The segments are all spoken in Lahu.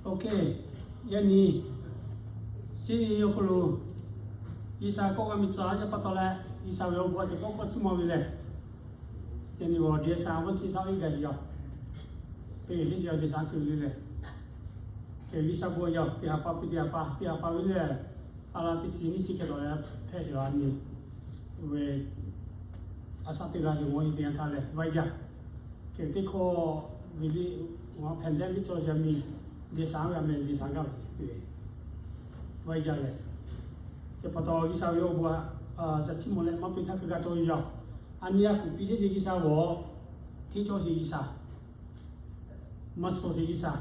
Ok, yaꞈ nyi, Sydney awˬ hk'aw lo G'uiˬsha kawˆ g'a miˬ tcuh a ce pa taw leh, G'uiˬsha ve awˬ bon a teꞈ kawˆ kawˆ chiˇ mvuh ve lehˬ, yaꞈ nyi g'awˬ de sha vaˇ tiˇ sha ve gaˬ yaˇ, teˇ ve teˇ ceuˬ de sha ceuˬ le lehˬ, G'uiˬsha bon yaˇ teˇ ha pa piˇ teˇ ha pa teˇ ha pa ve lehˬ, a la teˇ shiˍ nyiˇ shiˍ hk'e taw leh hpehꞈ ve a nyi ve a shaꞈ teˇ g'aˇ yoˬ, mawˇ nyi teˇ yanˇ htaˇ lehˬ vaˇ jaˇ. Kehˬ teˇ hkawˇ ve liˇ, pandemic cawˬ yaˇ miˬ de sha g'a meh de sha gaˇ ve vaˇ jaˇ lehˬ, chi pa taw G'uiˬsha ve awˬ bon a shaꞈ chiˇ mvuh leh maˇ piˇ htaˇ hk'e g'a cawˬ ve yaˇ. A nyi a kuˬ piˇ chehˇ ce G'uiˬsha g'awˬ, hteˇ cawˇ ce G'uiˬsha, maˇ suh ce G'uiˬsha,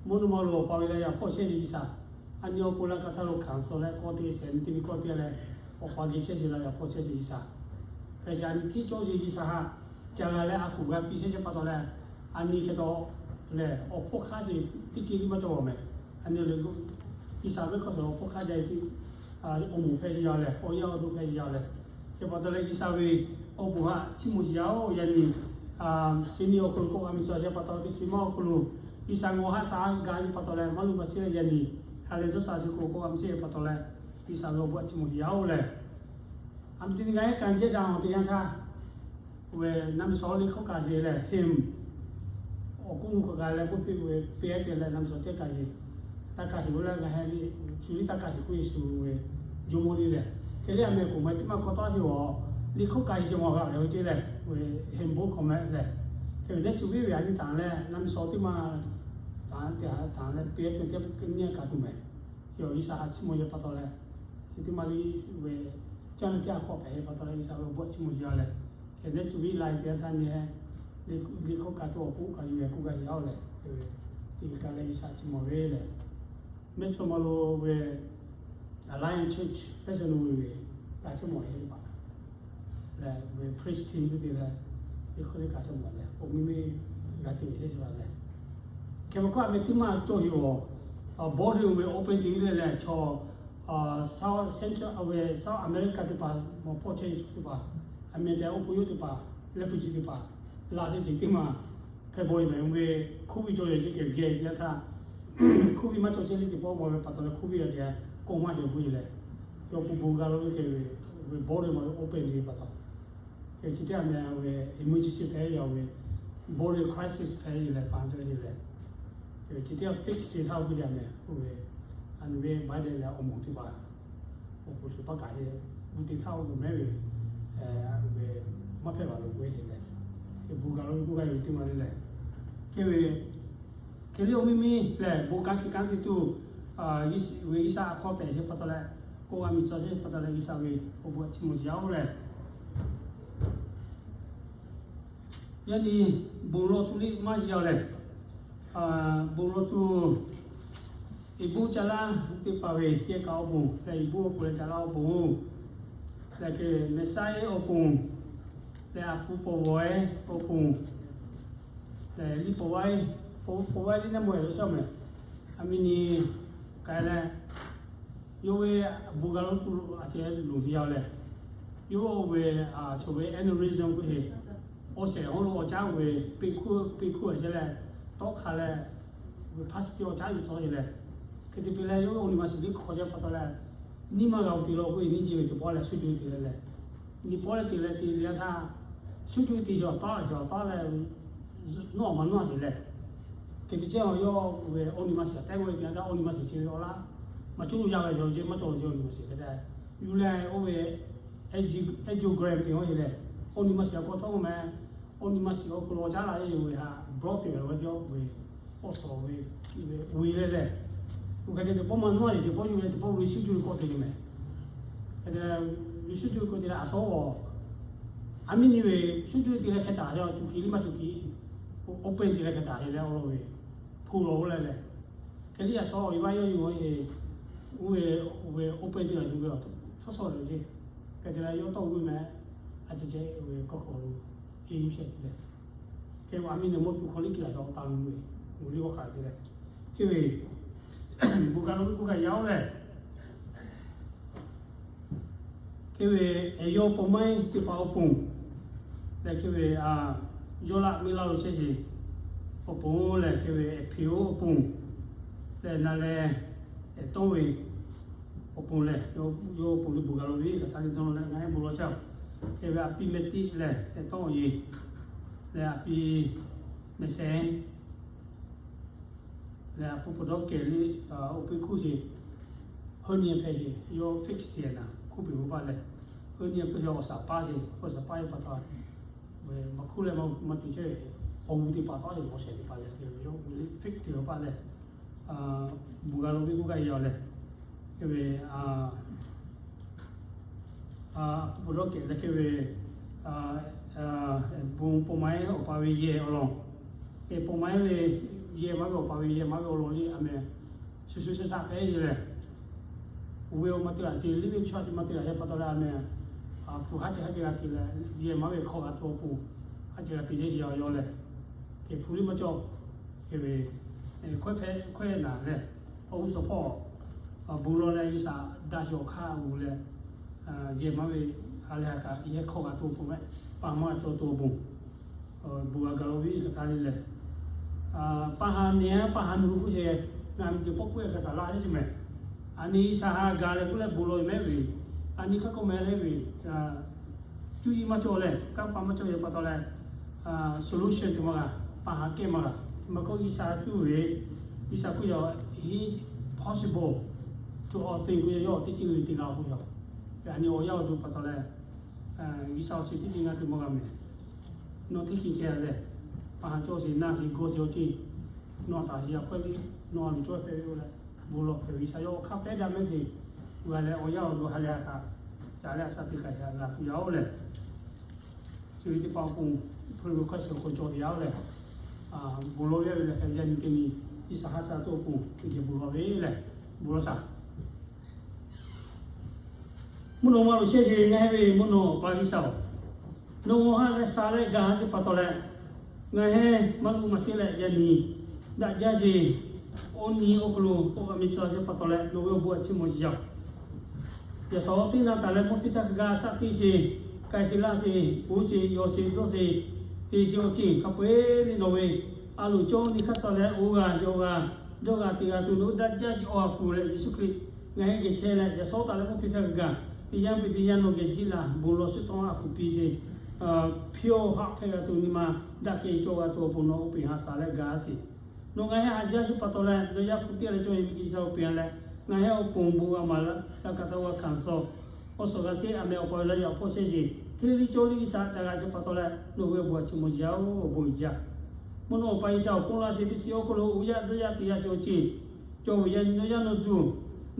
mvuhˇ naw ma lo awˬ pa ve leh yaꞈ hpawˇ chehˇ ce G'uiˬsha, a nyi awˬ pon la ka htaˇ lo hkanˍ suh leh kawˆ teˇ shehˍ nyi teˇ ve kawˆ teˇ leh, awˬ pa geh chehˇ ce la yaꞈ hpawˇ chehˇ ce G'uiˬsha, hpehꞈ ce a nyi hteˇ cawˇ ce G'uiˬsha haꞈ ca g'a leh a kuˬ g'a piˇ chehˇ ce pa taw leh, a nyi hk'e taw lehˬ awˬ hpawˇ hk'aˇ ce teˇ ce liˇ maˇ cawˬ mehˍ. A nyi le G'uiˬsha ve hkawˇ suhˍ awˬ hpawˇ hk'aˇ ca e tiˉ awˬ moˍ hpehꞈ ce yaˇ lehˬ, awˬ yanˇ awˬ to hpehꞈ ce yaˇ lehˬ, chi pa taw leh G'uiˬsha ve awˬ bon haꞈ chiˇ mvuh ce yaˇ oˬ. Yaꞈ nyi Sydney awˬ hk'aw lo kawˆ g'a miˬ tcuh ce pa taw, teˇ shiˍ maˇ awˬ hk'aw lo G'uiˬsha g'awˬ haˆ sha gaˇ ce pa taw leh maˇ luˬ maˇ shiˍ leh, yaꞈ nyi California shiˍ hk'aw lo kawˆ g'a miˬ tcuh ce pa taw leh, G'uiˬsha ve awˬ bon haꞈ chiˇ mvuh ce yaˇ oˬ lehˬ, a miˬ teˇ nyi g'a ehˉ kanˇ jehˇ daꞈ awˬ teˇ yanˇ htaˇ, ve naˆ miˬ sawˉ liˇ hkawˇ kaꞈ ce lehˬ, hymn awˬ kuˉ nu hk'aˬ kaꞈ leh k'oˆ piˇ ve, piˇ ehˉ te leh naˆ miˬ sawˉ teˇ kaꞈ ce, taˇ kaˇ shiˍ k'oˆ leh g'a heh liˇ, shu liˇ taˇ kaˇ shiˍ k'oˆ Yeˍsuˆ ve jawˇmawˇ liˇ lehˬ, hk'e liˇ a meh k'oˍ ma teˇ maˇ k'aw tawˇ ce awˬ liˇ hkawˇ kaꞈ ce ca maw g'a ve ce lehˬ, ve hymn book k'awꞈ meh lehˬ, hk'e ve lehˬ shu viˉ ve a nyi taˍ leh naˆ miˬ sawˉ teˇ maˇ taˍ te taˍ leh piˇ ehˉ te teˇ nyi kaꞈ tuˬ mehˍ. Chi awˬ G'uiˬsha haꞈ chiˇ mvuh ce pa taw leh, chi teˇ maˇ liˇ ve caˇ ve teˇ a hkawˇ hpehꞈ ce pa taw leh G'uiˬsha ve awˬ bon chiˇ mvuh ce yaˇ lehˬ, hk'e lehˬ shu viˉ la e teˇ yanˇ htaˇ nyi lehˬ, liˇ hkawˇ kaꞈ tuˬ awˬ poˆ kaꞈ yuˬ leh k'oˆ g'a yaˇ oˬ lehˬ, te ve kaꞈ leh G'uiˬsha chiˇ mvuh ve lehˬ, mehˆ tcuh ma lo ve Alliance Church hpehꞈ sha nu ve g'a chiˇ mvuh ve teˇ hpaˍ lehˬ, ve Christian teˇ te leh, teˇ hkawˇ teˇ kaꞈ chiˇ mvuh lehˬ, awˬ miˇ miˇ g'a te ve teˇ ceuˬ la lehˬ, hk'e ve k'oˆ a meh teˇ maˇ cawˬ heˆ awˬ, border ve open te leh lehˬ chaw South Central ve South America teˇ hpaˍ, mawˬ hpawˇ chehˇ ve chaw teˇ hpaˍ, a meh te oˇ hpu yoˇ teˇ hpaˍ, refugee teˇ hpaˍ, la teˇ ceuˬ teˇ maˇ hpehꞈ bawˬ ve mehˍ ve, COVID cawˬ yaꞈ ce kehˬ geh ve teˇ yanˇ htaˇ, COVID maˇ cawˬ chehˇ le teˇ pawˆ mawˬ ve pa taw leh COVID a te kawˆ maˇ cawˬ bvuhˇ e lehˬ, yawˇ pu bon g'a lo ve hk'e ve, ve border ve open te pa taw, hk'e chi teˇ a meh ve emergency hpehꞈ yaˇ ve, border crisis hpehꞈ e lehˬ pa taw e lehˬ, chi teˇ a fix te htaˇ bvuhˇ e meh k'oˆ ve, a nyi ve Biden lehˬ awˬ moˍ teˇ hpaˍ awˬ hpu shu paˇ kaꞈ he, bvuhˇ te htaˇ oˇ ve mehˉ ve, ve maˇ hpehꞈ baˬ lo k'oˆ e lehˬ, bon g'a lo k'oˆ g'a ve teˇ maˇ le lehˬ, hk'e ve, hk'e le awˬ miˇ miˇ lehˬ bon kanˉ shiˍ kanˉ te tuˬ, ve G'uiˬsha a hkawˇ hpehꞈ ce pa taw leh, kawˆ g'a miˬ tcuh ce pa taw leh G'uiˬsha ve awˬ bon chiˇ mvuh ce yaˇ oˬ lehˬ, yaꞈ nyi bon lawˬ tuˬ liˇ maˇ yaw lehˬ, bon lawˬ tuˬ, Heˍbawˇ ca laˇ teˇ hpaˍ ve yehˬ kaꞈ awˬ bon leh Heˍbawˇ awˬ bon leh ca laˇ awˬ bon lehˬ, hk'e Mehˍsaˍyaˇ awˬ bon leh a pu paw vawˬ ehˉ awˬ bon lehˬ, liˇ paw vawˬ ehˉ, paw vawˬ ehˉ liˇ naˆ mawˬ e lo shaˉ mehˍ, a miˇ nyi k'ai leh, yawˇ ve bon g'a lo tuˬ a ce loˍ ve yaˇ lehˬ, yawˇ ve chaw ve aneurysm k'oˆ ve, awˬ shehˍ hawˉ lo awˬ caˉ ve peˇ hkuˇ peˇ hkuˇ a ce leh, tawˆ hk'a leh, ve plastic awˬ caˉ yuˬ tcuh e lehˬ, hk'e te piˇ leh yawˇ ve awˬ nyi ma shiˍ liˇ hk'aw ce pa taw leh, nyiˇ maˇ g'a oˬ te la k'oˆ ve nyiˇ ceuˬ ve teˇ pawˆ leh shuˉ juˇ te leh lehˬ, nyi pawˆ leh te leh te te htaˇ, shuˉ juˇ te yaw tawˆ yaw tawˆ leh, nawˇ maˇ nawˇ te leh, hk'e te chehˇ a yawˇ ve awˬ nyi ma shiˍ tehˉ k'oˆ ve te htaˇ awˬ nyi ma shiˍ chi ve awˬ laˇ, maˇ cawˬ lo yaˇ ve yaw ce maˇ cawˬ lo ce awˬ nyi ma shiˍ hk'e te yuˬ leh oˇ ve angiogram te a ce lehˬ, awˬ nyi ma shiˍ a k'aw tawˆ k'oˆ meh, awˬ nyi ma shiˍ awˬ hk'aw lo awˬ caˉ la e yoˬ ve htaꞈ block te ve lo ve ce ve, awˬ suhˍ ve, ve le lehˬ, oˇ hk'e te teˇ pawˆ maˇ nawˇ e teˇ pawˆ yuˬ leh teˇ pawˆ ve shuˉ juˇ k'awꞈ te ve mehˍ. Hk'e te leh, ve shuˉ juˇ k'oˆ te leh a shaw, a miˇ nyi ve shuˉ juˇ te leh hk'e taˍ yaw cuˬ kiˬ liˇ maˇ cuˬ kiˬ, open te leh hk'e taˍ e leh awˬ lawn ve, hpu lawˬ oˇ leh lehˬ, hk'e liˇ a shaw awˬ e vaˇ yawˇ yuˬ e, oˇ ve, oˇ ve open te leh yuˬ ve awˬ htaˇ shaw le ce. Hk'e te leh yawˇ tawˇ g'uˇ meh, a ce ce ve kawˆ hk'aw lo e yuˬ shehˍ te leh, hk'e a miˇ nyi mawˇ tuˬ hk'aw liˇ kiˬ la shaw taˍ ve, oˇ liˇ g'awˇ hk'aˬ te leh, hk'e ve bon g'a lo k'oˆ kaꞈ yaˇ oˬ lehˬ, hk'e ve, yawˇ paw maiˉ teˇ hpaˍ awˬ pon lehˬ, hk'e ve, yawˇ laꞈ miˇ laˇ lo chehˇ sheˍ awˬ pon lehˬ, hk'e ve, hpeꞈ oˉ awˬ pon Leh na leh, ehˍ tawˇ ve awˬ pon lehˬ, yawˇ awˬ pon leh bon g'a law ve hk'aˬ htaˇ teˇ dawˇ nawˇ leh ngaˬ hui bon lawˬ chehˇ-oˬ. Hk'e ve a piˇ meh tiˆ leh ehˍ tawˇ awˬ yeˬ leh a piˇ meh sehˉ leh a pon pa dawˇ kehˬ le, oˇ piˇ hkuˇ sheˍ, heuˆ nyi hpehꞈ sheˍ yawˇ fix teˇ naˍ hkuˇ peˬ ve paˇ leh, heuˆ nyi hpehꞈ sheˍ awˬ shaˍ paˇ sheˍ, awˬ shaˍ paˇ ve pa taw, maˇ hkuˇ leh maˇ te chehˇ ve, awˬ g'uˇ teˇ hpaˍ tawˆ sheˍ, awˬ shehˍ teˇ hpaˍ leh hk'e ve yawˇ fix teˇ ve paˇ leh, bon g'a law ve k'oˆ gaˇ ve yoˬ leh, hk'e ve a pon pa dawˇ kehˬ leh hk'e ve bon pa ma-e awˬ pa ve yehˬ awˬ lawn, hk'e bon pa ma-e ve yehˬ maˇ ve awˬ pa ve yehˬ maˇ ve awˬ lawn le a meh, shuˍ shuˍ shaˍ shaˍ hpehꞈ ve lehˬ, oˇ ve awˬ maˇ te g'a sheˍ, liˇ ve chaw chi maˇ te g'a sheˍ pa taw leh a meh, hpu haˉ ceh haˉ ceh g'a te leh yehˬ maˇ ve hk'aw g'a tuˬ awˬ pon, haˉ ceh g'a te sheˍ yawˇ lehˬ, hk'e hpu liˇ maˇ cawˇ, hk'e ve hkawehˇ hpehꞈ hkawehˇ naˍ leh, awˬ g'uˇ suhˍ hpawˇ bon lawˬ leh G'uiˬsha daꞈ sheˍ awˬ hk'aˇ g'uˇ leh, yehˬ maˇ ve ha lehˬ ha kaꞈ yehˬ hk'aw g'a tuˬ awˬ pon meh, pa maˇ cawˇ tuˬ awˬ pon bon g'a gaˬ law ve hk'aˬ htaˇ le lehˬ, pa ha nehˬ pa ha nu k'oˆ sheˍ, ngaˬ miˬ guiˬ pawˆ k'oˆ ve hk'aˬ htaˇ laˇ sheˍ meh. A nyi G'uiˬsha ha gaˬ leh k'oˆ leh bon lawˬ ve mehˉ ve, a nyi hk'aˇ k'oˆ meh leh ve, cuˇ yiˍ maˇ cawˬ leh kanˇ paˆ maˇ cawˬ ve pa taw leh, solution teˇ maˇ g'a, pa ha kehˉ maˇ g'a. Maˇ k'oˆ G'uiˬsha cuˇ ve, G'uiˬsha k'oˆ yaˬ, he possible to all things k'oˆ yaˬ, yawˇ teˇ ceuˬ le teˇ g'aˇ k'oˆ yaˬ. A nyi awˬ yanˇ awˬ duˬ pa taw leh, G'uiˬsha awˬ chi teˇ ceuˬ ngaˬ hui maˇ g'a meh. Nawˬ teˇ ceuˬ hk'e leh, pa ha cawˇ sheˍ naˇ sheˍ gawˇ sheˍ awˬ ceuˬ, nawˬ taˍ heˍ yaꞈ hk'aˇ ve, nawˬ a miˬ cawˇ hpehꞈ ve yoˬ leh, bon lawˬ hpehꞈ ve G'uiˬsha yawˇ awˬ hk'aˇ pehˉ daꞈ mehˉ ve, g'a leh awˬ yanˇ awˬ duˬ ha lehˬ ha kaꞈ, ca leh a shaꞈ teˇ kaꞈ g'a tuˬ yaˇ-oˬ leh, chi ve teˇ hpaˍ awˬ pon, hpu ve hkawˇ sheˍ awˬ hk'aw cawˬ ve yaˇ-oˬ leh, bon lawˬ ve leh hk'e yaˇ nyi teˇ nyi, G'uiˬsha ha shaꞈ tuˬ awˬ pon teˇ ceuˬ bon lawˬ ve leh, bon lawˬ shaˍ. Mvuhˇ naw ma lo chehˇ sheˍ ngaˬ hui ve mvuhˇ naw pa G'uiˬsha-oˬ, nawˬ ha leh sha leh gaˬ sheˍ pa taw leh, ngaˬ hui maˇ luꞈ maˇ sheˆ leh yaꞈ nyi daꞈ jaˇ sheˍ. Awˬ nyi awˬ hk'aw lo k'awꞈ g'a mi tcuh sheˍ pa taw leh nawˬ ve awˬ bon a chiˇ mvuh jaˇ-oˬ. Yaꞈ shawˍ teˇ naˍ taˍ leh mvuhˇ piˇ htaˇ hk'a gaˬ shaˆ teˇ sheˍ, k'ai sheˍ laˇ sheˍ, puˉ sheˍ, yawˬ sheˍ, dawˇ sheˍ, te sheˍ awˬ ceuˬ hk'a peu-eˬ le nawˬ ve a loˍ cawˇ nyi hk'aˇ suh leh oˇ g'aˇ yawˇ g'aˇ dawˇ g'a te g'a tuˬ nawˬ daꞈ jaˇ sheˍ awˬ ha hpu leh Yeˍsuˆ Hkriꞈ ngaˬ hui geh chehˇ leh yaꞈ shawˍ taˍ leh mvuhˇ piˇ htaˇ hk'a gaˬ teˇ yanˇ piˇ teˇ yanˇ nawˬ geh jiˇ laˬ bon lawˬ shu tawˇ a hpu piˇ sheˍ, pure heart hpehꞈ g'a tuˬ nyi ma daꞈ kehˬ cawˬ g'a tuˬ awˬ pon nawˬ oˇ peˬ ha sha leh gaˬ sheˍ. Nawˬ ngaˬ hui a jaˇ sheˍ pa taw leh nawˬ yaˇ hpu teˇ g'aˇ leh cawˇ ve G'uiˬsha oˇ peˬ ha leh, ngaˬ hui awˬ pon bon g'a maˍ laˇ kaꞈ taˇ g'a hkanˍ suh, awˬ suhˍ g'a sheˍ a meh awˬ pa ve laˇ yaꞈ hpawˇ chehˇ sheˍ. Hteˇ ve cawˇ le G'uiˬsha ca g'a sheˍ pa taw leh nawˬ ve awˬ bon a chiˇ mvuh jaˇ-oˬ, awˬ bon jaˇ. Mvuhˇ naw pa G'uiˬsha awˬ hk'oˆ laˇ sheˍ teˇ shiˍ awˬ hk'aw lo oˇ yaˇ dawˇ yaˇ te yaˇ sheˍ awˬ ceuˬ cawˬ ve yaꞈ nyi nawˬ yaˇ nawˬ duˬ,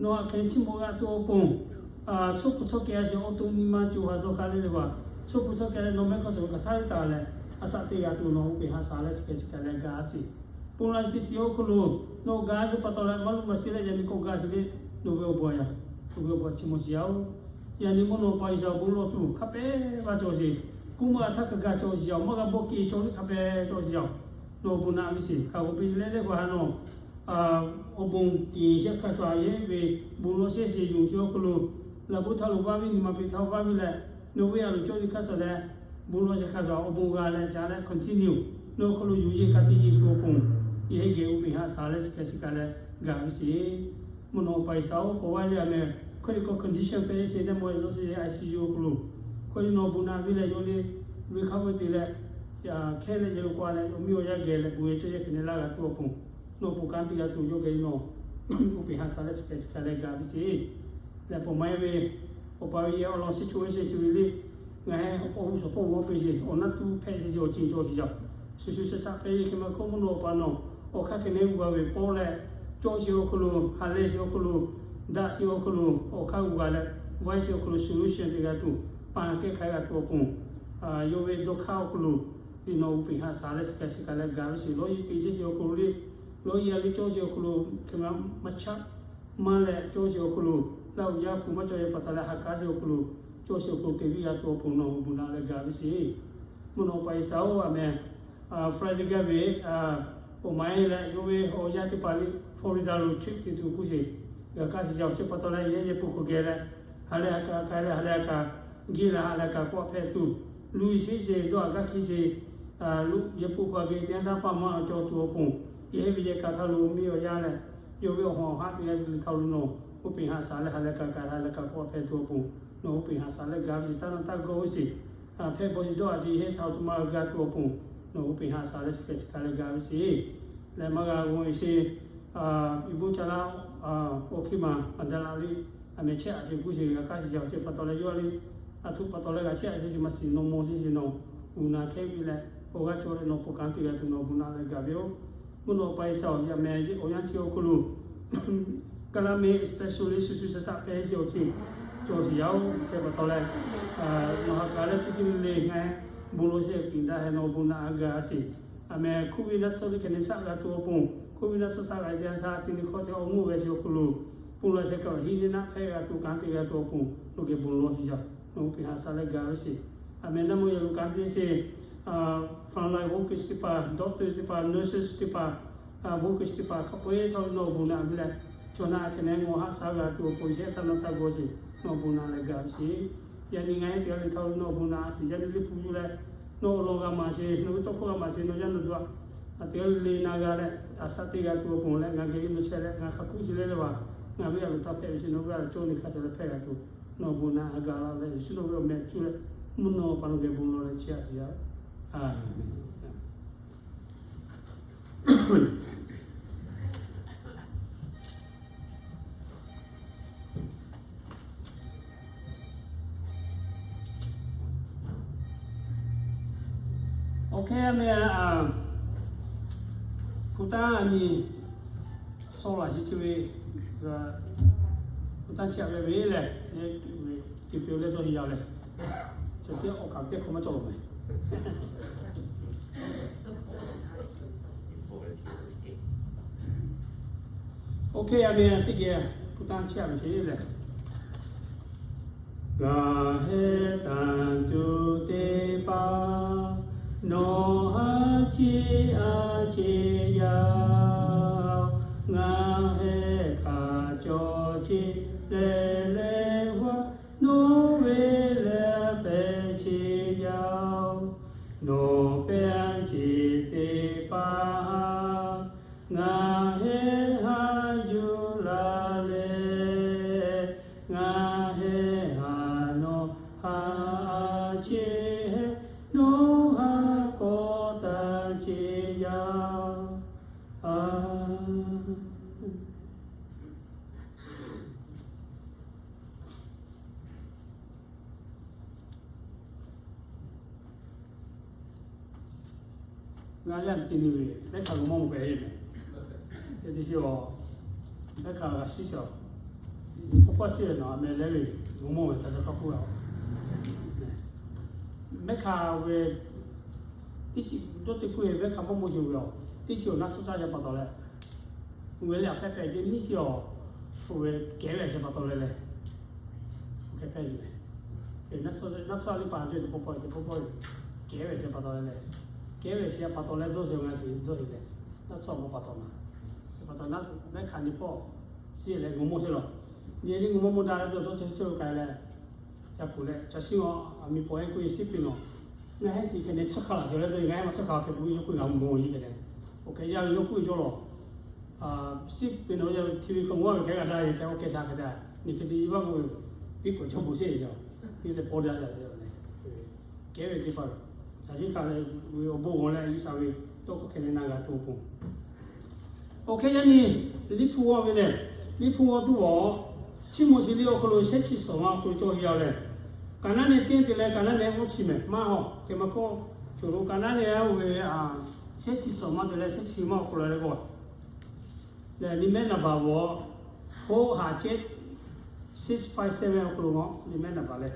nawˬ aꞈ hk'e chiˇ mvuh g'a tuˬ awˬ pon, tsuhˇ hpu tsuhˇ kehˬ a sheˍ awˬ to nyi ma cawˬ ha dawˇ hk'aˇ le le g'a, tsuhˇ hpu tsuhˇ kehˬ leh nawˬ mehˆ hk'aˇ suhˍ hk'aˬ htaˇ le taˍ leh, a shaꞈ teˇ g'a tuˬ nawˬ oˇ peˬ ha sha leh chi hk'e chi hk'e leh gaˬ sheˍ. Pon la teˇ shiˍ awˬ hk'aw lo nawˬ gaˬ sheˍ pa taw leh maˇ luꞈ maˇ sheˆ leh yaꞈ nyi k'awꞈ gaˬ sheˍ le, nawˬ ve awˬ bon a yaꞈ, nawˬ ve awˬ bon a chiˇ mvuh sheˍ yaˇ-oˬ. Yaꞈ nyi mvuhˇ naw pa G'uiˬsha awˬ bon lawˬ tuˬ hk'a pehˉ g'a cawˬ sheˍ. Kuˇ maˇ g'a htaˇ hk'a gaˬ cawˬ sheˍ yaˇ-oˬ, maˇ g'a bawˆ kehˬ chaw le hk'a pehˉ cawˬ sheˍ yaˇ-oˬ. Nawˬ awˬ bon naꞈ ve sheˍ hk'a g'aw piˇ leh leh g'a ha nawˬ awˬ bon tiˍ shehˆ hk'a shuˍ a yehˉ ve bon lawˬ shehˆ sheˍ yonˍ chi awˬ hk'aw lo, laꞈ bon htaˇ lo vaˇ viˇ nyi ma peꞈ htaˇ vaˇ viˇ leh, nawˬ ve a loˍ cawˇ nyi hk'aˇ suh leh, bon lawˬ shehˆ hk'a shuˍ awˬ bon g'a leh ca leh continue, nawˬ hk'aw lo yuˬ yeˬ ka tiꞈ yeˬ tuˬ awˬ pon, yehˬ heˆ geh oˇ peˬ ha sha leh chi hk'e chi hk'e leh gaˬ ve sheˍ. Mvuhˇ naw pa G'uiˬsha-oˬ, pon vaˇ le a meh, hkawˇ liꞈ hkawˇ condition hpehꞈ sheˍ leh mawˬ e zaˇ sheˍ I C U awˬ hk'aw lo, hkawˇ liꞈ nawˬ bon naꞈ ve leh yawˇ le, recover te leh, hkehˇ leh yehˬ lo k'oˆ leh awˬ miˇ awˬ yaˇ geh leh bon yehˬ cawˇ yehˬ hk'e ne laˇ g'a tuˬ awˬ pon, nawˬ pon kanˉ te g'a tuˬ yawˇ geh nawˬ oˇ peˬ ha sha leh chi hk'e chi hk'e leh gaˬ ve sheˍ. Leh pon maˇ heˆ ve, awˬ pa ve yehˬ awˬ lawn situation chi ve le, ngaˬ hui awˬ g'uˇ suhˍ hpawˇ g'awˇ peˬ sheˍ, awˬ naˉ tuˇ hpehꞈ te sheˍ awˬ ceuˬ cawˬ sheˍ yaˇ-oˬ. Shuˍ shuˍ shaˍ shaˍ hpehꞈ yeˬ hk'e maˇ k'oˆ, mvuhˇ naw pa nawˬ awˬ hk'aˇ hk'e ne g'a ve pawˆ leh, cawˇ sheˍ awˬ hk'aw lo, ha lehˬ sheˍ awˬ hk'aw lo, daꞈ sheˍ awˬ hk'aw lo, awˬ hk'aˇ g'a leh, vaˇ sheˍ awˬ hk'aw lo solution te g'a tuˬ, pa kehˉ hk'a g'a tuˬ awˬ pon, yawˇ ve dawˇ hk'aˇ awˬ hk'aw lo, nawˬ oˇ peˬ ha sha leh chi hk'e chi hk'e leh gaˬ ve sheˍ. Lawˇ yeˬ te sheˍ awˬ hk'aw lo le, lawˇ yeˬ a le cawˇ sheˍ awˬ hk'aw lo hk'e maˇ maˇ chaˆ maˇ leh cawˇ sheˍ awˬ hk'aw lo, laˇ uiˍ yaˇ hpu maˇ cawˇ yehˬ pa taw leh ha k'aˉ sheˍ awˬ hk'aw lo, cawˇ sheˍ awˬ hk'aw lo te viˇ g'a tuˬ awˬ pon nawˬ awˬ bon naꞈ leh gaˬ ve sheˍ. Mvuhˇ naw pa G'uiˬsha-oˬ, a meh, Friday gaˇ ve, pon maˇ heˆ leh yawˇ ve awˬ yaˇ teˇ hpaˍ le Florida lo trip te tuˬ k'oˆ sheˍ, g'a kaˇ sheˍ yaˇ-oˬ. Chi pa taw leh yehˬ yehˬ pon hk'aw geh leh, ha lehˬ ha kaꞈ k'ai leh ha lehˬ ha kaꞈ, geh leh ha lehˬ ha kaꞈ k'awꞈ hpehꞈ tuˬ, luˬ sheˍ sheˍ dawˇ a gaˇ hk'e sheˍ, yehˬ pon hk'aw geh teˇ yanˇ htaˇ paˇ maˇ cawˬ tuˬ awˬ pon, yehˬ heˆ ve yehˬ kaꞈ htaˇ lo miˇ awˬ yaˇ leh Yawˇ ve awˬ hawˍ awˬ haˉ teˇ g'aˇ le htaˇ lo nawˬ oˇ peˬ haꞈ shaˍ leh ha leh ka ka ha leh ka k'awꞈ hpehꞈ tuˬ awˬ pon, nawˬ oˇ peˬ haꞈ shaˍ leh gaˬ ve shiˍ taˇ na taˇ g'awˇ ve shiˍ. Hpehˇ bawˬ yiˬ dawˇ a shiˍ heh htaꞈ awˬ to ma g'a tuˬ awˬ pon, nawˬ oˇ peˬ haꞈ shaˍ leh shiˍ hk'e shiˍ hk'a leh gaˬ ve shiˍ. Leh maˇ g'a g'awˇ ve shiˍ. Iˉ boˆ ca laˇ, awˬ hkiˇ maˬ a daꞈ la le, a meh chehˇ a shiˍ kuˇ shiˍ g'a kaˇ shiˍ yaˇ awˬ ceuˬ pa taw leh yawˇ le, a htoꞈ pa taw leh g'a chehˇ a shiˍ shiˍ maˇ shiˍ nawˬ mawˬ shiˍ shiˍ nawˬ, uˬ naˬ hkehˉ ve leh awˬ g'aˇ cawˬ leh nawˬ ponˬ kanˉ te g'a tuˬ nawˬ bon naꞈ leh gaˬ ve yoˬ. Mvuhˇ naw pa Iˉsaˍ yaꞈ meh awˬ yanˇ chi awˬ hk'aw lo, Kaˇlaˇ meh especially shu shu shaˍ shaˍ hpehˇ shiˍ awˬ ceuˬ cawˬ shiˍ yaˇ oˬ. Chi pa taw leh, nawˬ ha k'a leh teˇ ceuˬ le ngaˬ bon lawˬ shehˍ tiꞈ daꞈ heh nawˬ bon naꞈ a gaˬ a shiˍ. A meh hkuˇ ve naˆ tsuhˇ ve hkeh ne shaˆ g'a tuˬ awˬ pon, hkuˇ ve naˆ tsuhˇ shaˆ g'a te ha htaˇ ti ni hkawˇ te awˬ mvuhˇ ve shiˍ awˬ hk'aw lo, pon la sheh kaꞈ hiˉ neˇ naˆ hpehˇ g'a tuˬ kanˉ te g'a tuˬ awˬ pon, nawˬ geh bon lawˬ shiˍ yaˇ, nawˬ oˇ peˬ haꞈ shaˍ leh gaˬ ve shiˍ. A meh naˆ mawˇ yaꞈ lo kanˉ te shiˍ, frontline workers teˇ hpaˍ, doctors teˇ hpaˍ, nurses teˇ hpaˍ, workers teˇ hpaˍ hk'a peu-eˬ htaˇ nawˬ bon naꞈ ve leh, chaw naˆ hkeh ne ngaˬ haꞈ shaˍ g'a tuˬ awˬ pon yehˇ taˇ na taˇ g'awˇ shiˍ, nawˬ bon naꞈ leh gaˬ ve shiˍ. Yaꞈ nyi ngaˬ hui teˇ g'aˇ le htaˇ nawˬ bon naꞈ a shiˍ. Yaꞈ nyi liꞈ hpu yuˬ leh, nawˬ awˬ lawn g'a maˍ shiˍ, nawˬ ve tawˇ hkawˇ g'a maˍ shiˍ, nawˬ yaˇ nawˬ duˬ a, a teˇ g'aˇ le na g'a leh, a shaꞈ teˇ g'a tuˬ awˬ pon leh ngaˬ geh ve nawˬ chehˇ leh ngaˬ hk'a kuˉ chi leh leh va, ngaˬ ve a loˍ taˇ hpehꞈ ve shiˍ, nawˬ ve a loˍ cawˇ ni hk'a ca leh hpehˇ g'a tuˬ, nawˬ bon naꞈ a gaˬ la leh Yeˍsuˆ nawˬ ve awˬ meh cuˇ leh, mvuhˇ naw pa nawˬ geh bon lawˬ leh chiˇ a shiˍ yaˇ. A meh. Awˬ hk'e a meh, hpu tanˇ a nyi, sawˇ laꞈ shi chi ve, hpu tanˇ chi a ve ve lehˬ, te peuˬ leh dawˇ heˍ yaˇ leh, chi teˇ awˬ kaꞈ teˇ hk'awꞈ maˇ cawˬ lawˬ meh. Oˇ hk'e a meh teˇ geh hpu tanˇ chi a ve hk'e lehˬ, ngaˬ heh tanˬ tuˬ teˇ hpaˍ nawˬ haˉ chiˇ a cheˇ yaˇ oˬ. Ngaˬ heh hk'a cawˬ cheˇ leh leh vaˇ nawˬ ve leh pehˬ cheˇ yaˇ oˬ. Nawˬ pehˬ cheˇ teˇ hpaˍ haˉ ngaˬ heh haˉ yuˬ la leh, ngaˬ heh haˉ nawˬ haˉ a cheˇ heh, nawˬ haˉ kawˆ taˇ cheˇ yaˇ. A Ngaˬ yaˇ te nyi ve, mehˉ hk'aˬ g'aw mawˇ mawˇ hpehꞈ ve meh. Teˇ chi awˬ, mehˉ hk'aˬ g'a shiˉ shaˍ, pawˆ pawˆ shiˉ ve nawˬ a meh leh ve, g'aw mawˇ ve ca ca k'aw k'oˆ a. Mehˉ hk'aˬ ve, teˇ ceuˬ dawˇ te k'oˆ ve mehˉ hk'aˬ mawˇ mawˇ yoˬ ve a, teˇ ceuˬ awˬ naˆ tsuhˇ shaˆ yaˇ pa taw leh, uˬ ve leh a hpehˇ hpehˇ ce niˇ ceuˬ awˬ, hpu ve kehˉ ve a sheh pa taw leh leh, hpu hk'e hpehˇ ve. Naˆ tsuhˇ a liˇ pa ce teˇ pawˆ pawˆ ve teˇ pawˆ pawˆ ve, kehˉ ve a sheh pa taw leh leh, kehˉ ve a sheh pa taw leh dawˇ sheˍ ngaˬ shiˍ dawˇ sheˍ leh, naˆ tsuhˇ awˬ pa taw na, pa taw na, mehˉ hk'aˬ nyi pawˆ shiˉ leh g'aw mawˇ sheˍ lawˬ. Nyi liˇ g'aw mawˇ mawˇ daꞈ leh dawˇ dawˇ chehˇ chehˇ ve k'ai leh, ca puˬ leh ca shiˉ a, a miˬ pawˆ ehˉ k'oˆ ve shiˉ piˇ nawˬ, ngaˬ heh tiꞈ hkeh ne tsuhˇ hk'a laˬ cawˬ leh dawˇ ngaˬ heh maˇ tsuhˇ hk'a laˬ hkeh k'oˆ ve yawˇ k'oˆ ve g'a mawˬ yeˬ hkeh leh, oˇ hk'e yaˇ ve yawˇ k'oˆ ve cawˇ lawˬ. Shiˉ piˇ nawˬ yaˇ ve hti ve hk'aw mawˇ ve hkeh g'a daꞈ yeˬ hkeh oˇ hkeh sha hkeh daꞈ, nyi hk'e te yaˇ vaˇ k'oˆ ve, piˉ k'awꞈ cawˇ bon sheˍ yaˇ, piˇ leh pawˇ daꞈ yaˇ le, kehˉ ve teˇ hpaˍ, shaˍ shiˉ hk'a leh ve awˬ bon g'awˬ leh G'uiˬsha ve tawˇ hkawˇ hkeh ne na g'a tuˬ awˬ pon Oˇ hk'e yaˇ nyi liꞈ hpu g'awˇ ve lehˬ, liꞈ hpu g'awˇ tuˬ awˬ, Chiˇ mvuh shiˍ liꞈ awˬ hk'aw lo shehˉ chi suhˍ ma awˬ hk'aw lo cawˬ heˍ yaˇ lehˬ, Kaˍnaˆ nehˬ teˇ yanˇ te leh Kaˍnaˆ nehˬ mvuhˇ chi mehˍ maˇ hawˬ. Hk'e maˇ hkawˇ, choˬ lo Kaˍnaˆ nehˬ oˇ ve shehˉ chi suhˍ ma te leh shehˉ chi maˇ awˬ hk'aw lo leh g'awˇ lehˬ, liꞈ mehˉ naˍ baˬ g'awˇ, hoˆ haˍ cehˉ six five seven awˬ hk'aw lo g'awˇ liꞈ mehˉ naˍ baˬ leh,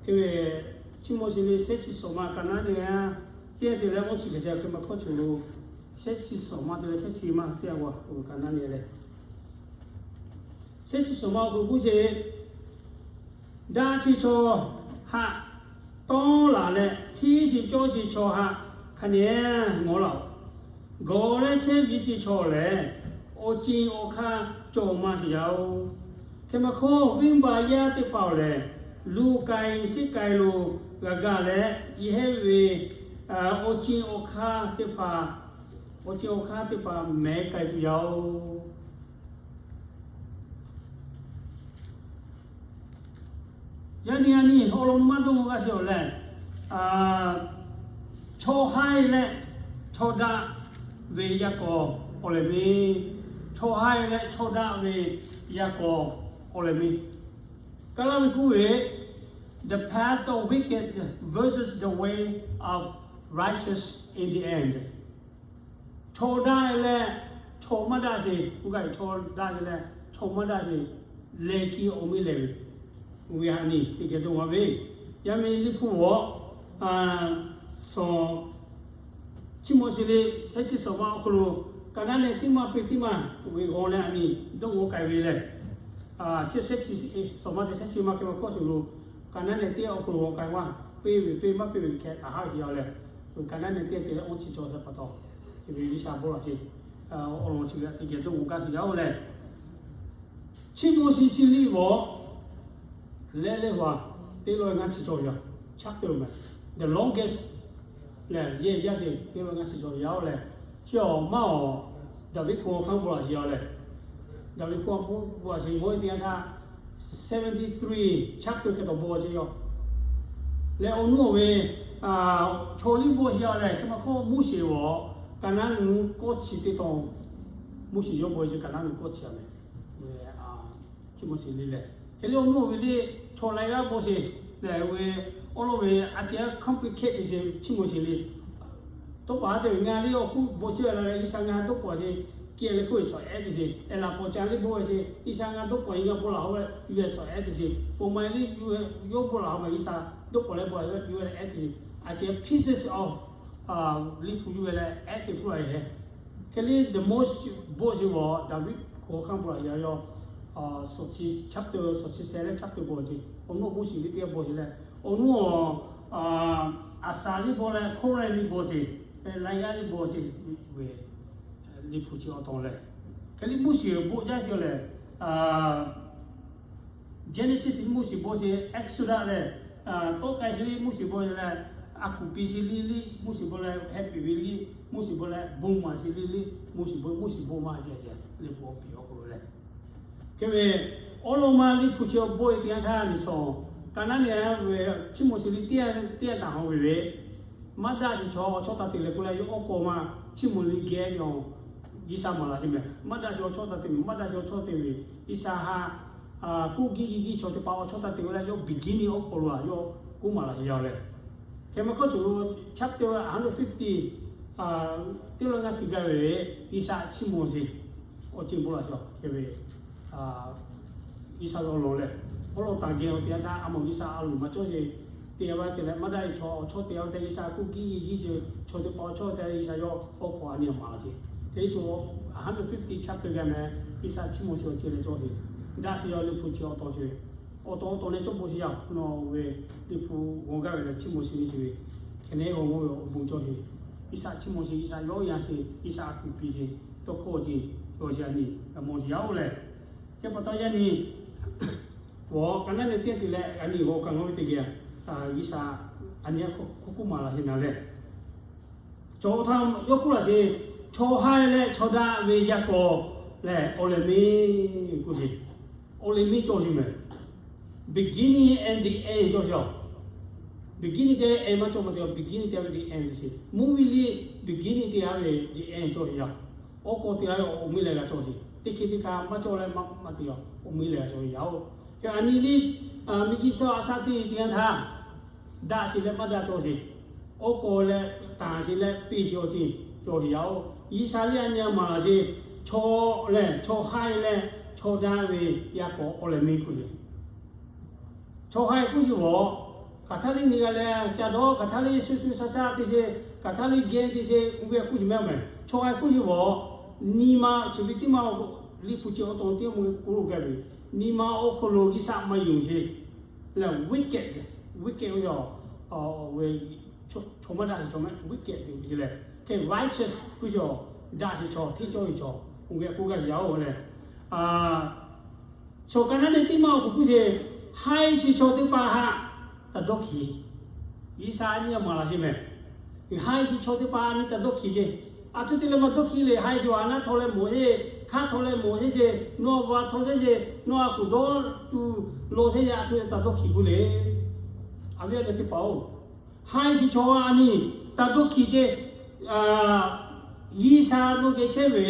hk'e ve Chiˇ mvuh shiˍ liꞈ shehˉ chi suhˍ ma Kaˍnaˆ nehˬ teˇ yanˇ te leh mvuhˇ chi hpehꞈ te hk'e maˇ hkawˇ choˬ lo, shehˉ chi suhˍ ma te leh shehˉ chi maˇ teˇ yanˇ g'awˇ Kaˍnaˆ nehˬ leh, shehˉ chi suhˍ ma awˬ hk'aw lo k'oˆ sheˍ. Daꞈ chi chaw haꞈ tawˇ laˬ leh, htiˇ chi cawˇ chi chaw haꞈ hk'a nehˬ ngawˬ laˬ-oˬ. Gawˬ leh chehˇ ve chi chaw lehˬ, awˬ ceuˬ awˬ hk'aˇ cawˬ maˇ sheˍ yaˇ-oˬ. Hk'e maˇ hkawˇ, venˇbaˆ yaˇ teˇ hpaˍ-oˬ lehˬ, luˬ k'ai sheˆ k'ai lo g'a gaˬ leh, yehˇ ve awˬ ceuˬ awˬ hk'aˇ teˇ hpaˍ, awˬ ceuˬ awˬ hk'aˇ teˇ hpaˍ mehˍ k'ai tuˬ yaˇ-oˬ. Yaꞈ nyi a nyi awˬ lawn maˇ dawˇ maw g'a sheˍ awˬ lehˬ, chaw haiˇ leh chaw daꞈ ve yaˇ k'aw awˬ lehˬ miˇ, chaw haiˇ leh chaw daꞈ ve yaˇ k'aw awˬ lehˬ miˇ. Kaˇ laˇ ve k'oˆ ve, the path of wicked versus the way of righteous in the end. Chaw daꞈ leh chaw maˇ daꞈ sheˍ k'oˆ gaˇ ve, chaw daꞈ leh chaw maˇ daꞈ sheˍ lehˬ kiˇ awˬ miˇ lehˬ ve, oˇ ve a nyi teˇ geh dawˇ maw ve. Yaˇ miˇ Liꞈ hpu awˬ suhˍ Chiˇ mvuh shiˍ liꞈ shehˆ chi suhˍ ma awˬ hk'aw lo, kaˍ naˉ nehˬ teˇ maˇ piˇ teˇ maˇ ve g'aw leh a nyi dawˇ g'aw k'ai ve lehˬ, shehˆ chi suhˍ ma te shehˆ chi ma hk'e ma hkawˇ shuˍ lo, kaˍ naˉ nehˬ teˇ awˬ hk'aw lo g'aw k'ai maˇ piˇ ve, piˇ maˇ piˇ ve hkeh taˍ haˉ ve yaˇ lehˬ, kaˍ naˉ nehˬ teˇ te leh awˇ chi cawˬ hk'e pa taw, ve G'uiˬsha bon laꞈ sheˍ awˬ lawn chi ve a teˇ geh dawˇ g'aw gaˇ ve yaˇ oˬ lehˬ, Chiˇ mvuh shiˍ liꞈ awˬ leh leh a teˇ lawˇ ngaˇ chi cawˬ ve yaˇ, chapter meh, the longest lehˬ yehˬ yaˇ sheˍ teˇ lawˇ ngaˇ chi cawˬ ve yaˇ oˬ lehˬ, chi awˬ maˇ awˬ Daˍviˆ hk'oˆ hk'aˇ bon laꞈ sheˍ yaˇ lehˬ, Daˍviˆ hk'oˆ hk'aˇ bon laꞈ sheˍ mawˇ teˇ yanˇ htaˇ seventy three chapter hk'e taw bon laꞈ sheˍ yaˇ lehˬ, awˬ nuˉ awˬ ve chaw liˇ bon laꞈ sheˍ yaˇ lehˬ, hk'e ma hk'oˆ Moˉseˍ awˬ kaˍ naˉ nuˇ kawˇ chi teˇ tawn, Moˉseˍ yawˇ bon laꞈ sheˍ kaˍ naˉ nuˇ kawˇ chi a lehˬ, Chiˇ mvuh shiˍ liꞈ lehˬ, hk'e liˇ awˬ nuˉ awˬ ve liˇ chaw laiˉ g'aˇ bon laꞈ sheˍ lehˬ ve, awˉ lawˉ ve a ceh complicate te sheˍ Chiˇ mvuh shiˍ liꞈ. Tawˇ pa haˉ te ve ngaˬ liˇ awˬ hkuˇ bon laꞈ sheˍ la leh G'uiˬsha ngaˬ dawˇ pawˍ sheˍ, kehˬ leh k'oˆ ve suhˍ ehˉ te sheˍ, ehˉ laꞈ paw ca liˇ bon laꞈ sheˍ G'uiˬsha ngaˬ dawˇ pawˍ sheˍ ngaˬ bon laꞈ haw ve yuˬ leh suhˍ ehˉ te sheˍ, pon ma liˇ yuˬ yawˇ bon laꞈ haw ma G'uiˬsha dawˇ pawˍ leh bon laꞈ haw ve yuˬ leh ehˉ te sheˍ, a ceh pieces of Liꞈ hpu yuˬ ve leh ehˉ te hpu la e heh. Hk'e liˇ the most bon laꞈ sheˍ ve Daˍviˆ hk'oˆ hk'aˇ bon laꞈ sheˍ yaˇ yawˇ suhˍ chi chapter, suhˍ chi sheh leh chapter bon laꞈ sheˍ awˬ nuˉ Moˉseˍ liˇ teˇ g'aˇ bon laꞈ sheˍ leh, awˬ nuˉ Aˍsaˍ liˇ bon leh Hkoˇraˆ liˇ bon laꞈ sheˍ, laiˉ g'aˇ liˇ bon laꞈ sheˍ ve Liꞈ hpu chi awˬ tawn lehˬ, hk'e liˇ Moˉseˍ bon jaˇ sheˍ lehˬ, Genesis liˇ Moˉseˍ bon sheˍ, Exodus lehˬ, Tawˆ k'ai sheˍ liˇ Moˉseˍ bon sheˍ leh, A kuˬ piˇ sheˍ liˇ liˇ Moˉseˍ bon leh, heh piˍ ve liˇ Moˉseˍ bon leh, bon maˍ sheˍ liˇ liˇ Moˉseˍ bon, Moˉseˍ bon maˇ sheˍ sheˍ Liꞈ hpu awˬ piˍ awˬ hk'aw lo lehˬ. Hk'e ve awˉ lawˉ ma Liꞈ hpu chi awˬ bon e teˇ yanˇ htaˇ miˬ shawˍ, kaˍ naˉ nehˬ ve Chiˇ mvuh shiˍ liꞈ teˇ yanˇ taˍ haw ve ve, maˇ daꞈ sheˍ chaw awˬ chawˇ taˍ te leh k'oˆ leh yawˇ awˬ k'aw ma Chiˇ mvuh liꞈ geh ve awˬ G'uiˬsha maˍ laꞈ sheˍ meh. Maˇ daꞈ sheˍ awˬ chawˇ taˍ te ve, maˇ daꞈ sheˍ awˬ chawˇ te ve, G'uiˬsha ha k'oˆ giˇ giˇ giˇ chaw teˇ hpaˍ awˬ chawˇ taˍ te ve leh yawˇ beginning awˬ hk'aw lo a yawˇ k'oˆ maˍ laꞈ sheˍ yaˇ lehˬ. Hk'e ma hkawˇ cawˬ lo chapter one hundred fifty teˇ lawˇ ngaˇ chi gaˇ ve G'uiˬsha chiˇ mvuh sheˍ awˬ ceuˬ bon laꞈ sheˍ hk'e ve G'uiˬsha ve awˬ lawn lehˬ, awˉ lawˉ taˍ geh awˬ teˇ yanˇ htaˇ a mawˬ G'uiˬsha a loˍ maˇ cawˇ sheˍ te a ve te leh maˇ daꞈ ve chaw awˬ chawˇ te a ve te G'uiˬsha k'oˆ giˇ giˇ giˇ sheˍ chaw teˇ hpaˍ awˬ chawˇ te G'uiˬsha yawˇ awˬ hk'aw a nyi maˍ laꞈ sheˍ. Teˇ ceuˬ one hundred fifty chapter gaˇ meh G'uiˬsha chiˇ mvuh sheˍ awˬ ceuˬ leh cawˇ sheˍ. Daꞈ sheˍ yaˇ Liꞈ hpu chi awˬ tawn sheˍ ve, awˬ tawn awˬ tawn leh cawˇ bon sheˍ yaˇ nawˬ ve Liꞈ hpu g'aw gaˇ ve leh chiˇ mvuh sheˍ ve chi hk'e nehˉ g'aw mawˇ ve awˬ bon cawˇ sheˍ. G'uiˬsha chiˇ mvuh sheˍ, G'uiˬsha yawˇ yanˇ sheˍ, G'uiˬsha a kuˬ piˇ sheˍ, tawˇ hkawˇ awˬ ceuˬ yaꞈ nyi g'a mawˬ sheˍ yaˇ oˬ lehˬ. Hk'e pa taw yaˇ nyi awˬ kaˍ naˉ nehˬ teˇ yanˇ te leh a nyi g'aw kaꞈ ngaˬ hui ve teˇ geh G'uiˬsha a nyi a hk'oˆ k'oˆ maˍ laꞈ sheˍ naˍ lehˬ, cawˬ htaˇ yawˇ k'oˆ laꞈ sheˍ, chaw haiˇ leh chaw daꞈ ve yaˇ k'aw lehˬ awˬ lehˬ miˇ k'oˆ sheˍ. Awˬ lehˬ miˇ cawˇ sheˍ meh. Beginning and the end cawˇ sheˍ a. Beginning te end maˇ cawˇ ma te, beginning te ve the end sheˍ. Mvuhˇ miˬ liˇ beginning te a ve the end cawˇ sheˍ yaˇ. Awˬ k'aw te a ve awˬ miˇ lehˬ g'a cawˇ sheˍ. Teˇ hk'e teˇ hk'a maˇ cawˇ leh maˇ maˇ te a, awˬ miˇ lehˬ g'a cawˇ yaˇ oˬ. Hk'e a nyi liˇ miˬguiˬ sha a sha teˇ teˇ yanˇ htaˇ daꞈ sheˍ leh maˇ daꞈ cawˇ sheˍ. Awˬ k'aw leh tanˬ sheˍ leh piˇ sheˍ awˬ ceuˬ cawˇ sheˍ yaˇ oˬ. G'uiˬsha liˇ a nyi a maˍ laꞈ sheˍ, chaw lehˬ chaw haiˇ leh chaw daꞈ ve yaˇ k'aw awˬ lehˬ miˇ k'oˆ sheˍ. Chaw haiˇ k'oˆ sheˍ vawˬ, hk'aˬ htaˇ liˇ nyi g'a leh ca dawˇ, hk'aˬ htaˇ liˇ shu shu sha sha te sheˍ, hk'aˬ htaˇ liˇ geh te sheˍ, oˇ ve k'oˆ sheˍ meh meh. Chaw haiˇ k'oˆ sheˍ vawˬ, nyi ma chi ve teˇ maˇ Liꞈ hpu chi awˬ tawn teˇ maˇ k'oˆ lo gaˇ ve, nyi ma awˬ hk'aw lo G'uiˬsha maˇ yonˍ sheˍ lehˬ wicked, wicked ve chaw maˇ daꞈ sheˍ chaw meh wicked te ve lehˬ, hk'e righteous k'oˆ sheˍ, daꞈ sheˍ chaw, hteˇ cawˇ sheˍ chaw, oˇ ve k'oˆ gaˇ yaˇ-oˬ lehˬ, chaw kaˍ naˉ nehˬ teˇ maˇ awˬ hk'oˆ k'oˆ sheˍ, haiˇ chi chaw teˇ hpaˍ htaꞈ taˍ dawˇ hkiˬ. G'uiˬsha a nyi a maˍ laꞈ sheˍ meh. Haiˇ chi chaw teˇ hpaˍ a nyi taˍ dawˇ hkiˬ sheˍ. A htoꞈ te leh maˇ dawˇ hkiˬ le, haiˇ chi a naˉ htawˇ leh mawˬ sheˍ Hk'aˇ htaw leh mawˬ chehˇ ce, nawˬ a va htaw chehˇ ce, nawˬ a kuˬ dawˇ tuˬ law chehˇ ce, a htoꞈ taˍ dawˇ hkiˬ gu le. A viˉ a nyi teˇ hpaˍ-oˬ, haiˬ shiˍ chaw a nyi taˍ dawˇ hkiˬ ce, G'uiˬsha nawˬ geh chehˇ ve,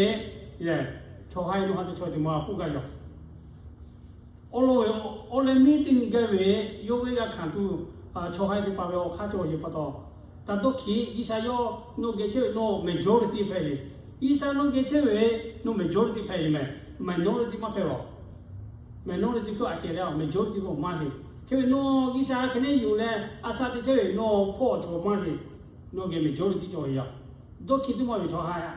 chaw haiˬ nawˬ ha te chaw te ma k'oˆ gaˇ yaˬ. Awˬ lawn ve awˬ leh miˉ teˇ nyi gaˇ ve, yawˇ ve g'a hkanˍ tuˬ, chaw haiˬ teˇ hpaˍ ve awˬ hk'aˇ cawˬ sheˍ pa taw, taˍ dawˇ hkiˬ. G'uiˬsha yawˇ nawˬ geh chehˇ ve nawˬ majority hpehꞈ ve. G'uiˬsha nawˬ geh chehˇ ve nawˬ majority hpehꞈ ve meh. Minority maˇ hpehꞈ ve. Minority k'o a cehˬ leh, majority k'o maˇ sheˍ. Hk'e ve nawˬ G'uiˬsha hk'e neˉ yuˬ leh a shaꞈ teꞈ chehˇ ve nawˬ hpawˇ chaw maˇ sheˍ. Nawˬ geh majority cawˬ ve yaˬ. Dawˇ hkiˬ teˇ maˇ ve chaw haiˬ a,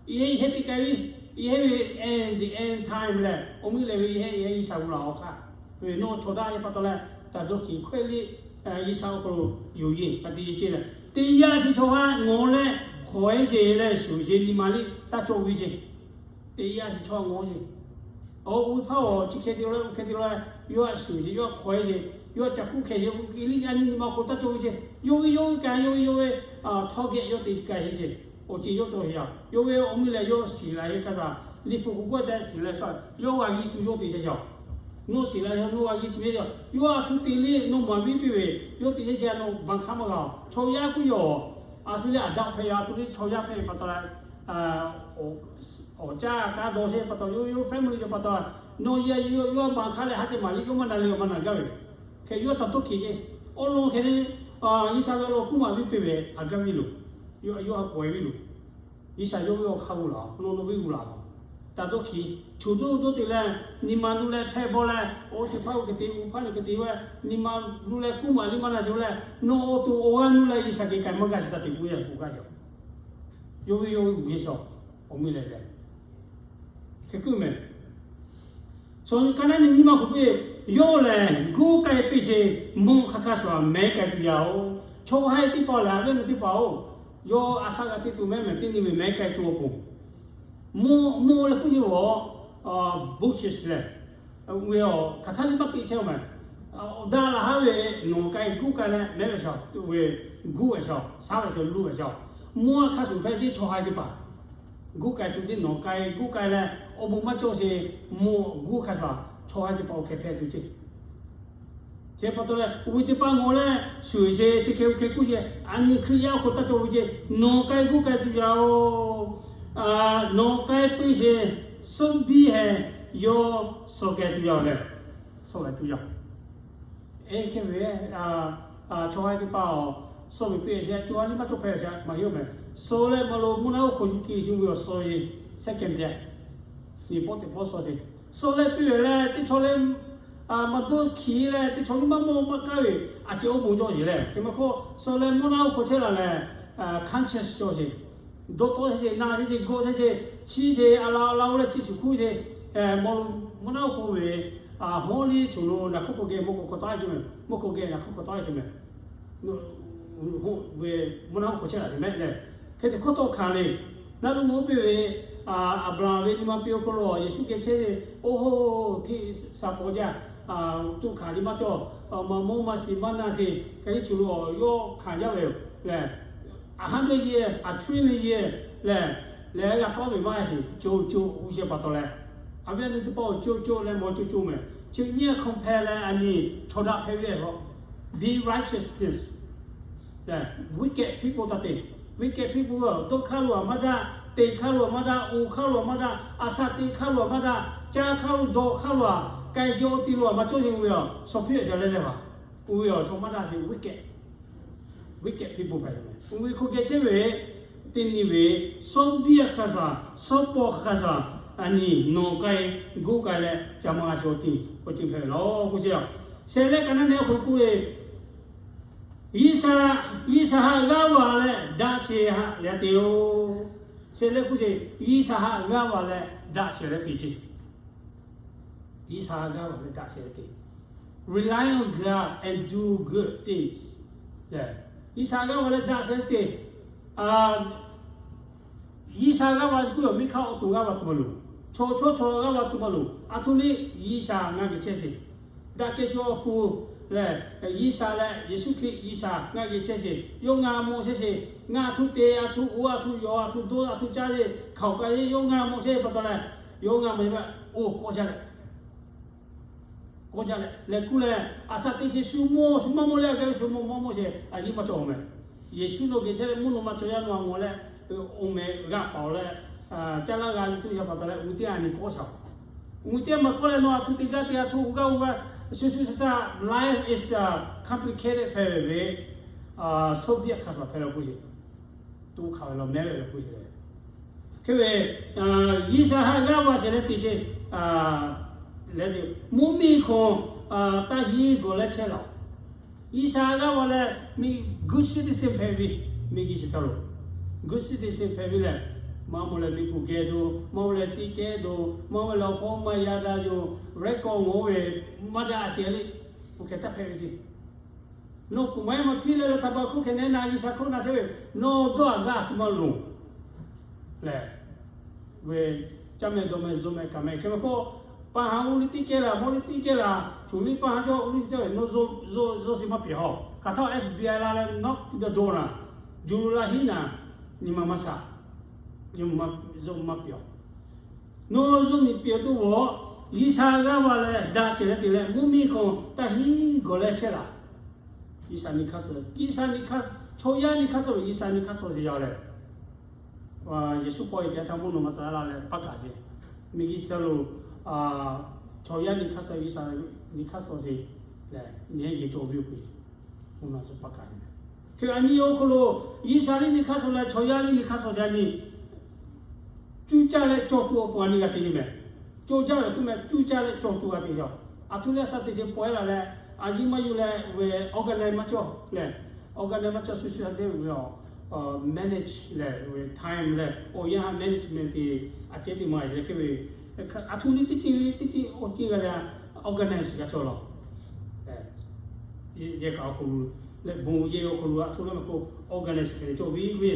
yehˇ yehˇ teˇ k'ai ve, yehˇ ve and the end time leh awˬ miˇ leh ve yehˇ yehˇ G'uiˬsha g'uˇ laˬ awˬ hk'aˇ ve nawˬ chaw daꞈ ve pa taw leh, taˍ dawˇ hkiˬ hkawehˇ liˇ G'uiˬsha awˬ hk'aw lo yoˬ yeˬ pa te ce leh, teˇ yanˇ chi chaw haiˬ ngawˬ leh hk'awꞈ e sheˍ leh shuˍ sheˍ nyi ma liˇ taˇ cawˬ ve ce. Teˇ yanˇ chi chaw ngawˬ sheˍ. Awˬ, oˇ ve hpaˇ awˬ chi hk'e te la, oˇ hk'e te la, yawˇ a shuˍ sheˍ, yawˇ hk'awꞈ e sheˍ, yawˇ caˬ kuˉ hkeh sheˍ, oˇ hk'e liˇ a nyi nyi ma hk'aw taˇ cawˬ ve ce. Yawˇ ve yawˇ ve kaꞈ, yawˇ ve yawˇ ve target yawˇ te kaꞈ heˆ ce. Awˬ ceuˬ yawˇ cawˬ heˆ yaˬ. Yawˇ ve awˬ miˇ leh yawˇ shiˍ la ve hk'a gaˬ, Liꞈ hpu k'oˆ k'oˆ tehꞈ shiˍ la ve hk'a, yawˇ g'a g'uiˇ tuˬ yawˇ te ce yaˬ. Nawˬ shiˍ la ve, nawˬ g'a g'uiˇ tuˬ ve yaˬ. Yawˇ a htoꞈ te liˇ nawˬ maˍ viˉ piˇ ve, yawˇ te ce ce nawˬ banˬ hk'aˇ maˇ g'a. Chaw yaˇ kuˉ yaˬ. A htoꞈ leh a daꞈ hpehꞈ yaˬ, a htoꞈ leh chaw yaˇ hpehꞈ pa taw leh, awˬ caˇ kaˇ dawˬ sheˍ pa taw, yawˇ yawˇ family cawˬ pa taw, nawˬ yaˇ yawˇ banˬ hk'aˇ leh haˉ te maˍ liˇ yawˇ maˇ na leh awˬ maˇ na gaˇ ve. Hk'e yawˇ taˍ dawˇ hkiˬ ce. Awˬ lawn hk'e le, G'uiˬsha ve awˬ lawn kuˉ maˍ viˉ piˇ ve a gaˇ viˉ loˬ. Yawˇ a yawˇ a pawehˇ viˉ loˬ. G'uiˬsha yawˇ ve awˬ hk'aˇ g'uˇ laˬ, nawˬ nawˬ ve g'uˇ laˬ. Taˍ dawˇ hkiˬ, choˬ doˇ doˇ te leh, nyi ma lu leh hpehˇ bawˇ leh, oˇ chi hpaˇ oˇ hk'e te, oˇ hpaˇ nyi hk'e te ve, nyi ma lu leh kuˉ maˍ liˇ maˇ na ce leh, nawˬ awˬ to awˬ g'aˇ nuˇ leh G'uiˬsha geh k'ai maˇ gaˇ sheˍ taˇ te k'oˆ yaˇ k'oˆ gaˇ yaˬ. Yawˇ ve yawˇ ve g'uˇ ve shaw, awˬ miˇ leh leh hk'e kuˉ meh. Chaw ka naˉ nyi nyi ma k'oˆ piˇ, yawˇ lehˬ guˇ k'ai piˇ sheˍ, mvuhˇ hk'aˬ hk'aˇ shuˍ mehˉ k'ai tuˬ yaˇ-oˬ. Chaw haiˬ teˇ hpaˍ lehˬ, a viˉ a nyi teˇ hpaˍ-oˬ, yawˇ a shaꞈ g'a te tuˬ mehˉ mehˍ teˇ nyi ve mehˉ k'ai tuˬ awˬ pon, mvuhˇ mvuhˇ leh kuˉ sheˍ awˬ, bushes lehˬ, ve awˬ hk'aˬ htaˇ liˇ maˇ te chehˇ-oˬ meh. Awˬ daꞈ laˬ haˉ ve nawˬ k'ai guˇ k'ai leh mehˉ ve shaw, ve guˇ ve shaw, shaˉ ve shaw, luˇ ve shaw, mvuhˇ hk'aˇ shuˍ hpehꞈ ce chaw haiˬ teˇ hpaˍ. Guˇ k'ai tuˬ ce nawˬ k'ai guˇ k'ai leh awˬ bon maˇ cawˬ sheˍ, mvuhˇ guˇ hk'aˇ shuˍ chaw haiˬ teˇ hpaˍ awˬ hkeh hpehꞈ tuˬ ce. Chi pa taw leh, oˇ ve teˇ hpaˍ ngawˬ leh shuˍ sheˍ, chi hk'e oˇ hk'e kuˉ ce, a nyi Hkriꞈ yaˇ awˬ hk'aw taˇ cawˬ ve ce, nawˬ k'ai guˇ k'ai tuˬ yaˇ-oˬ. Nawˬ k'ai piˇ sheˍ, suhˉ biˇ hehˍ yawˇ suh k'ai tuˬ yaˇ-oˬ lehˬ, suh k'ai tuˬ yaˇ. Eˬ, hk'e ve chaw haiˬ teˇ hpaˍ-oˬ, suh ve piˇ sheˍ, co ha liˇ maˇ cawˬ hpehꞈ sheˍ maˇ heˆ-oˬ meh. Suh leh maˇ lo mvuhˇ naw oˇ hk'aw yuˬ kiˬ sheˍ ve awˬ suh ve second death, nyi pawˆ teꞈ pawˆ suh sheˍ. Suh leh piˇ ve leh teˇ chaw leh maˇ dawˇ hkiˬ leh teˇ chaw liˇ maˇ mawˇ maˇ kaˉ ve, a ceh oˇ bon cawˬ yeˬ leh, hk'e maˇ hk'oˆ suh leh mvuhˇ naw oˇ hk'aw chehˇ la leh, conscious cawˬ sheˍ. Dawˇ tawˆ sheˍ, na sheˍ, gawˇ sheˍ, chiˇ sheˍ, a la a la oˇ leh chiˇ shuˍ hkuˇ sheˍ. Maˇ lo mvuhˇ naw oˇ hk'aw ve, hawˉ liˇ shuˍ lo naˬ hkuˇ hk'aw geh mawˇ k'o hk'aw tawˆ-e ce meh, mawˇ k'o geh naˬ hkuˇ hk'aw tawˆ-e ce meh. Ve mvuhˇ naw oˇ hk'aw chehˇ la te mehˆ leh, hk'e te hkawˇ tawˆ hkanˍ le. Naˆ lo mvuhˇ piˇ ve, Aˍbraˍhanˍ ve nyi ma piˇ awˬ hk'aw lo Yeˍsuˆ geh chehˇ ve, oˇ hoˇ, hteˇ saˍ paw jaˇ, tuꞈ hkanˍ ce maˇ cawˬ, maˇ mawˇ maˇ shiˍ maˇ na sheˍ, hk'e te shuˍ lo yawˇ hkanˍ jaˇ ve yoˬ lehˬ. A haˉ dawˇ yeˬ, a chuˇ le yeˬ lehˬ, lehˬ g'a tawˆ ve maˇ sheˍ, co co uˇ sheh pa taw leh, a viˉ a nyi teˇ hpaˍ-oˬ, co co leh maw co co meh. Chi nyiˇ a compare leh a nyi chaw daꞈ hpehꞈ ve le k'o, be righteousness lehˬ, wicked people taˇ te. Wicked people dawˇ hk'aˇ lo a maˇ daꞈ, te hk'aˇ lo a maˇ daꞈ, oˬ hk'aˇ lo a maˇ daꞈ, a shaꞈ teꞈ hk'aˇ lo a maˇ daꞈ, caˇ hk'aˇ lo dawꞈ hk'aˇ lo a, k'ai sheˍ awˬ te lo a maˇ cawˬ sheˍ ve yoˬ. Shaw hpiˇ a jaˇ leh leh va, oˇ ve awˬ chaw maˇ daꞈ sheˍ wicked wicked people hpehꞈ ve. Oˇ ve hk'aw geh chehˇ ve teˇ nyi ve, suhˉ biˇ hk'aˇ shuˍ, suhˉ paw hk'aˇ shuˍ, a nyi nawˬ k'ai guˇ k'ai leh ca maˇ g'a sheˍ awˬ ti awˬ ceuˬ hpehꞈ ve law k'oˆ ce. Shehˍ lehˉ ka naˉ nehˬ awˬ hk'aw lo k'oˆ ve, G'uiˬsha, G'uiˬsha haꞈ g'aˇ va leh daꞈ shehˍ haꞈ leh te-oˬ. Shehˍ lehˉ k'oˆ ce, G'uiˬsha haꞈ g'aˇ va leh daꞈ shehˍ leh te ce. G'uiˬsha g'aˇ va leh daꞈ shehˍ leh te, rely on God and do good things. G'uiˬsha g'aˇ va leh daꞈ shehˍ leh te. G'uiˬsha g'aˇ va kuˇ yaˬ miˇ hk'aˇ awˬ to g'aˇ va tuˬ maˇ loˍ. Chaw chawˇ chaw g'aˇ va tuˬ maˇ loˍ. A htoꞈ le, G'uiˬsha ngaˬ geh chehˇ sheˍ. Daꞈ kehˬ shu awˬ hpu lehˬ, G'uiˬsha leh Yeˍsuˆ Hkriꞈ G'uiˬsha ngaˬ geh chehˇ sheˍ. Yawˇ ngaˬ mawˬ chehˇ sheˍ. Ngaˬ a htoꞈ te, a htoꞈ oˬ, a htoꞈ yaw, a htoꞈ dawˇ, a htoꞈ caˇ sheˍ, hkaoˍ ka yeˬ yawˇ ngaˬ mawˬ chehˇ pa taw leh, Yawˇ ngaˬ maˬ ve, oˇ k'awˇ jaˇ leh, k'awˇ jaˇ leh leh kuˇ leh, aˬ shaꞈ teꞈ sheˍ shu mawˇ shu maˇ mawˇ leh, a gaˇ ve shu mawˇ maˇ mawˇ sheˍ a yiˇ maˇ cawˬ meh. Yeˍsuˆ lo geh chehˇ leh mvuhˇ naw ma chaw yaˇ nawˬ a ngawˬ leh, oˇ meh g'aˇ faˍ leh, caˇ laˇ g'a tuˬ yaˇ pa taw leh, uˇ teˇ a nyi k'awˇ shaˍ. Uˇ teˇ maˬ k'awˇ leh nawˬ a htu te gaˇ te a htu g'aˇ uˇ g'aˇ, shu shu sha sha, life is complicated hpehꞈ ve, subject hk'a shuˍ hpehꞈ la k'oˆ sheˍ. To hk'aˬ ve la mehˉ ve la k'oˆ sheˍ le. Hk'e ve, G'uiˬsha haꞈ g'aˇ va sheˍ leh te ce, leh te, mvuhˇ miˬ hk'aw taˇ hiˉ gawˬ leh chehˇ laˬ. G'uiˬsha g'aˇ va leh, miˬ good citizen hpehꞈ ve, miˬ g'uiˬ chi htaˇ lo good citizen hpehꞈ ve lehˬ, maˇ maw leh miˬ kuˬ geh do, maˇ maw leh tiˇ kehˉ do, maˇ maw leh awˬ hpawˇ maˇ yaˇ daˇ yoˬ, record ngawˬ ve maˇ daꞈ a ce le, kuˬ hkeh taˇ hpehꞈ ve ce. Nawˬ kuˬ maˇ heˆ maˇ hpiˇ leh leh htaꞈ pa hk'oˆ hkeh nehˉ na G'uiˬsha hk'oˆ na chehˇ ve, nawˬ dawˇ aꞈ g'aˇ a htoꞈ ma loˬ lehˬ, ve caˇ meh dawˬ meh zuhꞈ meh kaꞈ meh hkeh ve k'o, pa ha uˇ liˇ tiˇ kehˉ laˬ, mawˇ liˇ tiˇ kehˉ laˬ, choˬ liˇ pa ha cawˇ uˇ liˇ tiˇ kehˉ ve, nawˬ zuhꞈ zuhꞈ shiˍ maˇ pehˍ haw. Hk'aˬ htaˇ FBI la leh knock the door na, juˬ luˬ la hiˉ na, nyi ma maˇ shaˍ, zuhꞈ maˇ pehˍ haw. Nawˬ zuhꞈ miˬ pehˍ tuˬ g'awˬ, G'uiˬsha g'aˇ va leh daꞈ sheˍ leh te leh mvuhˇ miˬ hk'aw taˇ hiˉ gawˬ leh chehˇ laˬ. G'uiˬsha nyi hk'aˇ suh, G'uiˬsha nyi hk'aˇ, chaw yaˇ nyi hk'aˇ suh ve G'uiˬsha nyi hk'aˇ suh ve yaˇ leh, Yeˍsuˆ paw e te htaˇ mvuhˇ naw ma tcuh laˇ leh paˇ kaꞈ ce. Miˬ g'uiˬ chi htaˇ lo, chaw yaˇ nyi hk'aˇ suh, G'uiˬsha nyi hk'aˇ suh ce lehˬ, nyi heˆ geh cawˬ ve yoˬ k'o, mvuhˇ naw ma tcuh paˇ kaꞈ ce. Hk'e a nyi awˬ hk'aw lo, G'uiˬsha liˇ nyi hk'aˇ suh leh chaw yaˇ liˇ nyi hk'aˇ suh ce a nyi cuˇ caˇ leh cawˬ tuˬ awˬ pon a nyi g'a te nyi meh. Cawˬ jaˇ ve k'oˆ meh, cuˇ caˇ leh cawˬ tuˬ g'a te yaˇ. A htoꞈ leh a shaꞈ teꞈ ce pawehˇ laˬ leh, a yiˇ maˇ yuˬ leh ve organize maˇ cawˬ lehˬ, organize maˇ cawˬ shu shu a te ve, manage lehˬ ve time lehˬ awˬ yanˇ ha management te, a cehˉ te maˇ leh hk'e ve, a htoꞈ liˇ teˇ ceuˬ liˇ teˇ ceuˬ awˬ ceuˬ g'a leh, organize g'a cawˬ law. Yehˬ kaꞈ awˬ hk'aw lo leh bon yehˬ awˬ hk'aw lo a htoꞈ leh maˇ k'o, organize hk'e cawˬ ve k'oˆ ve,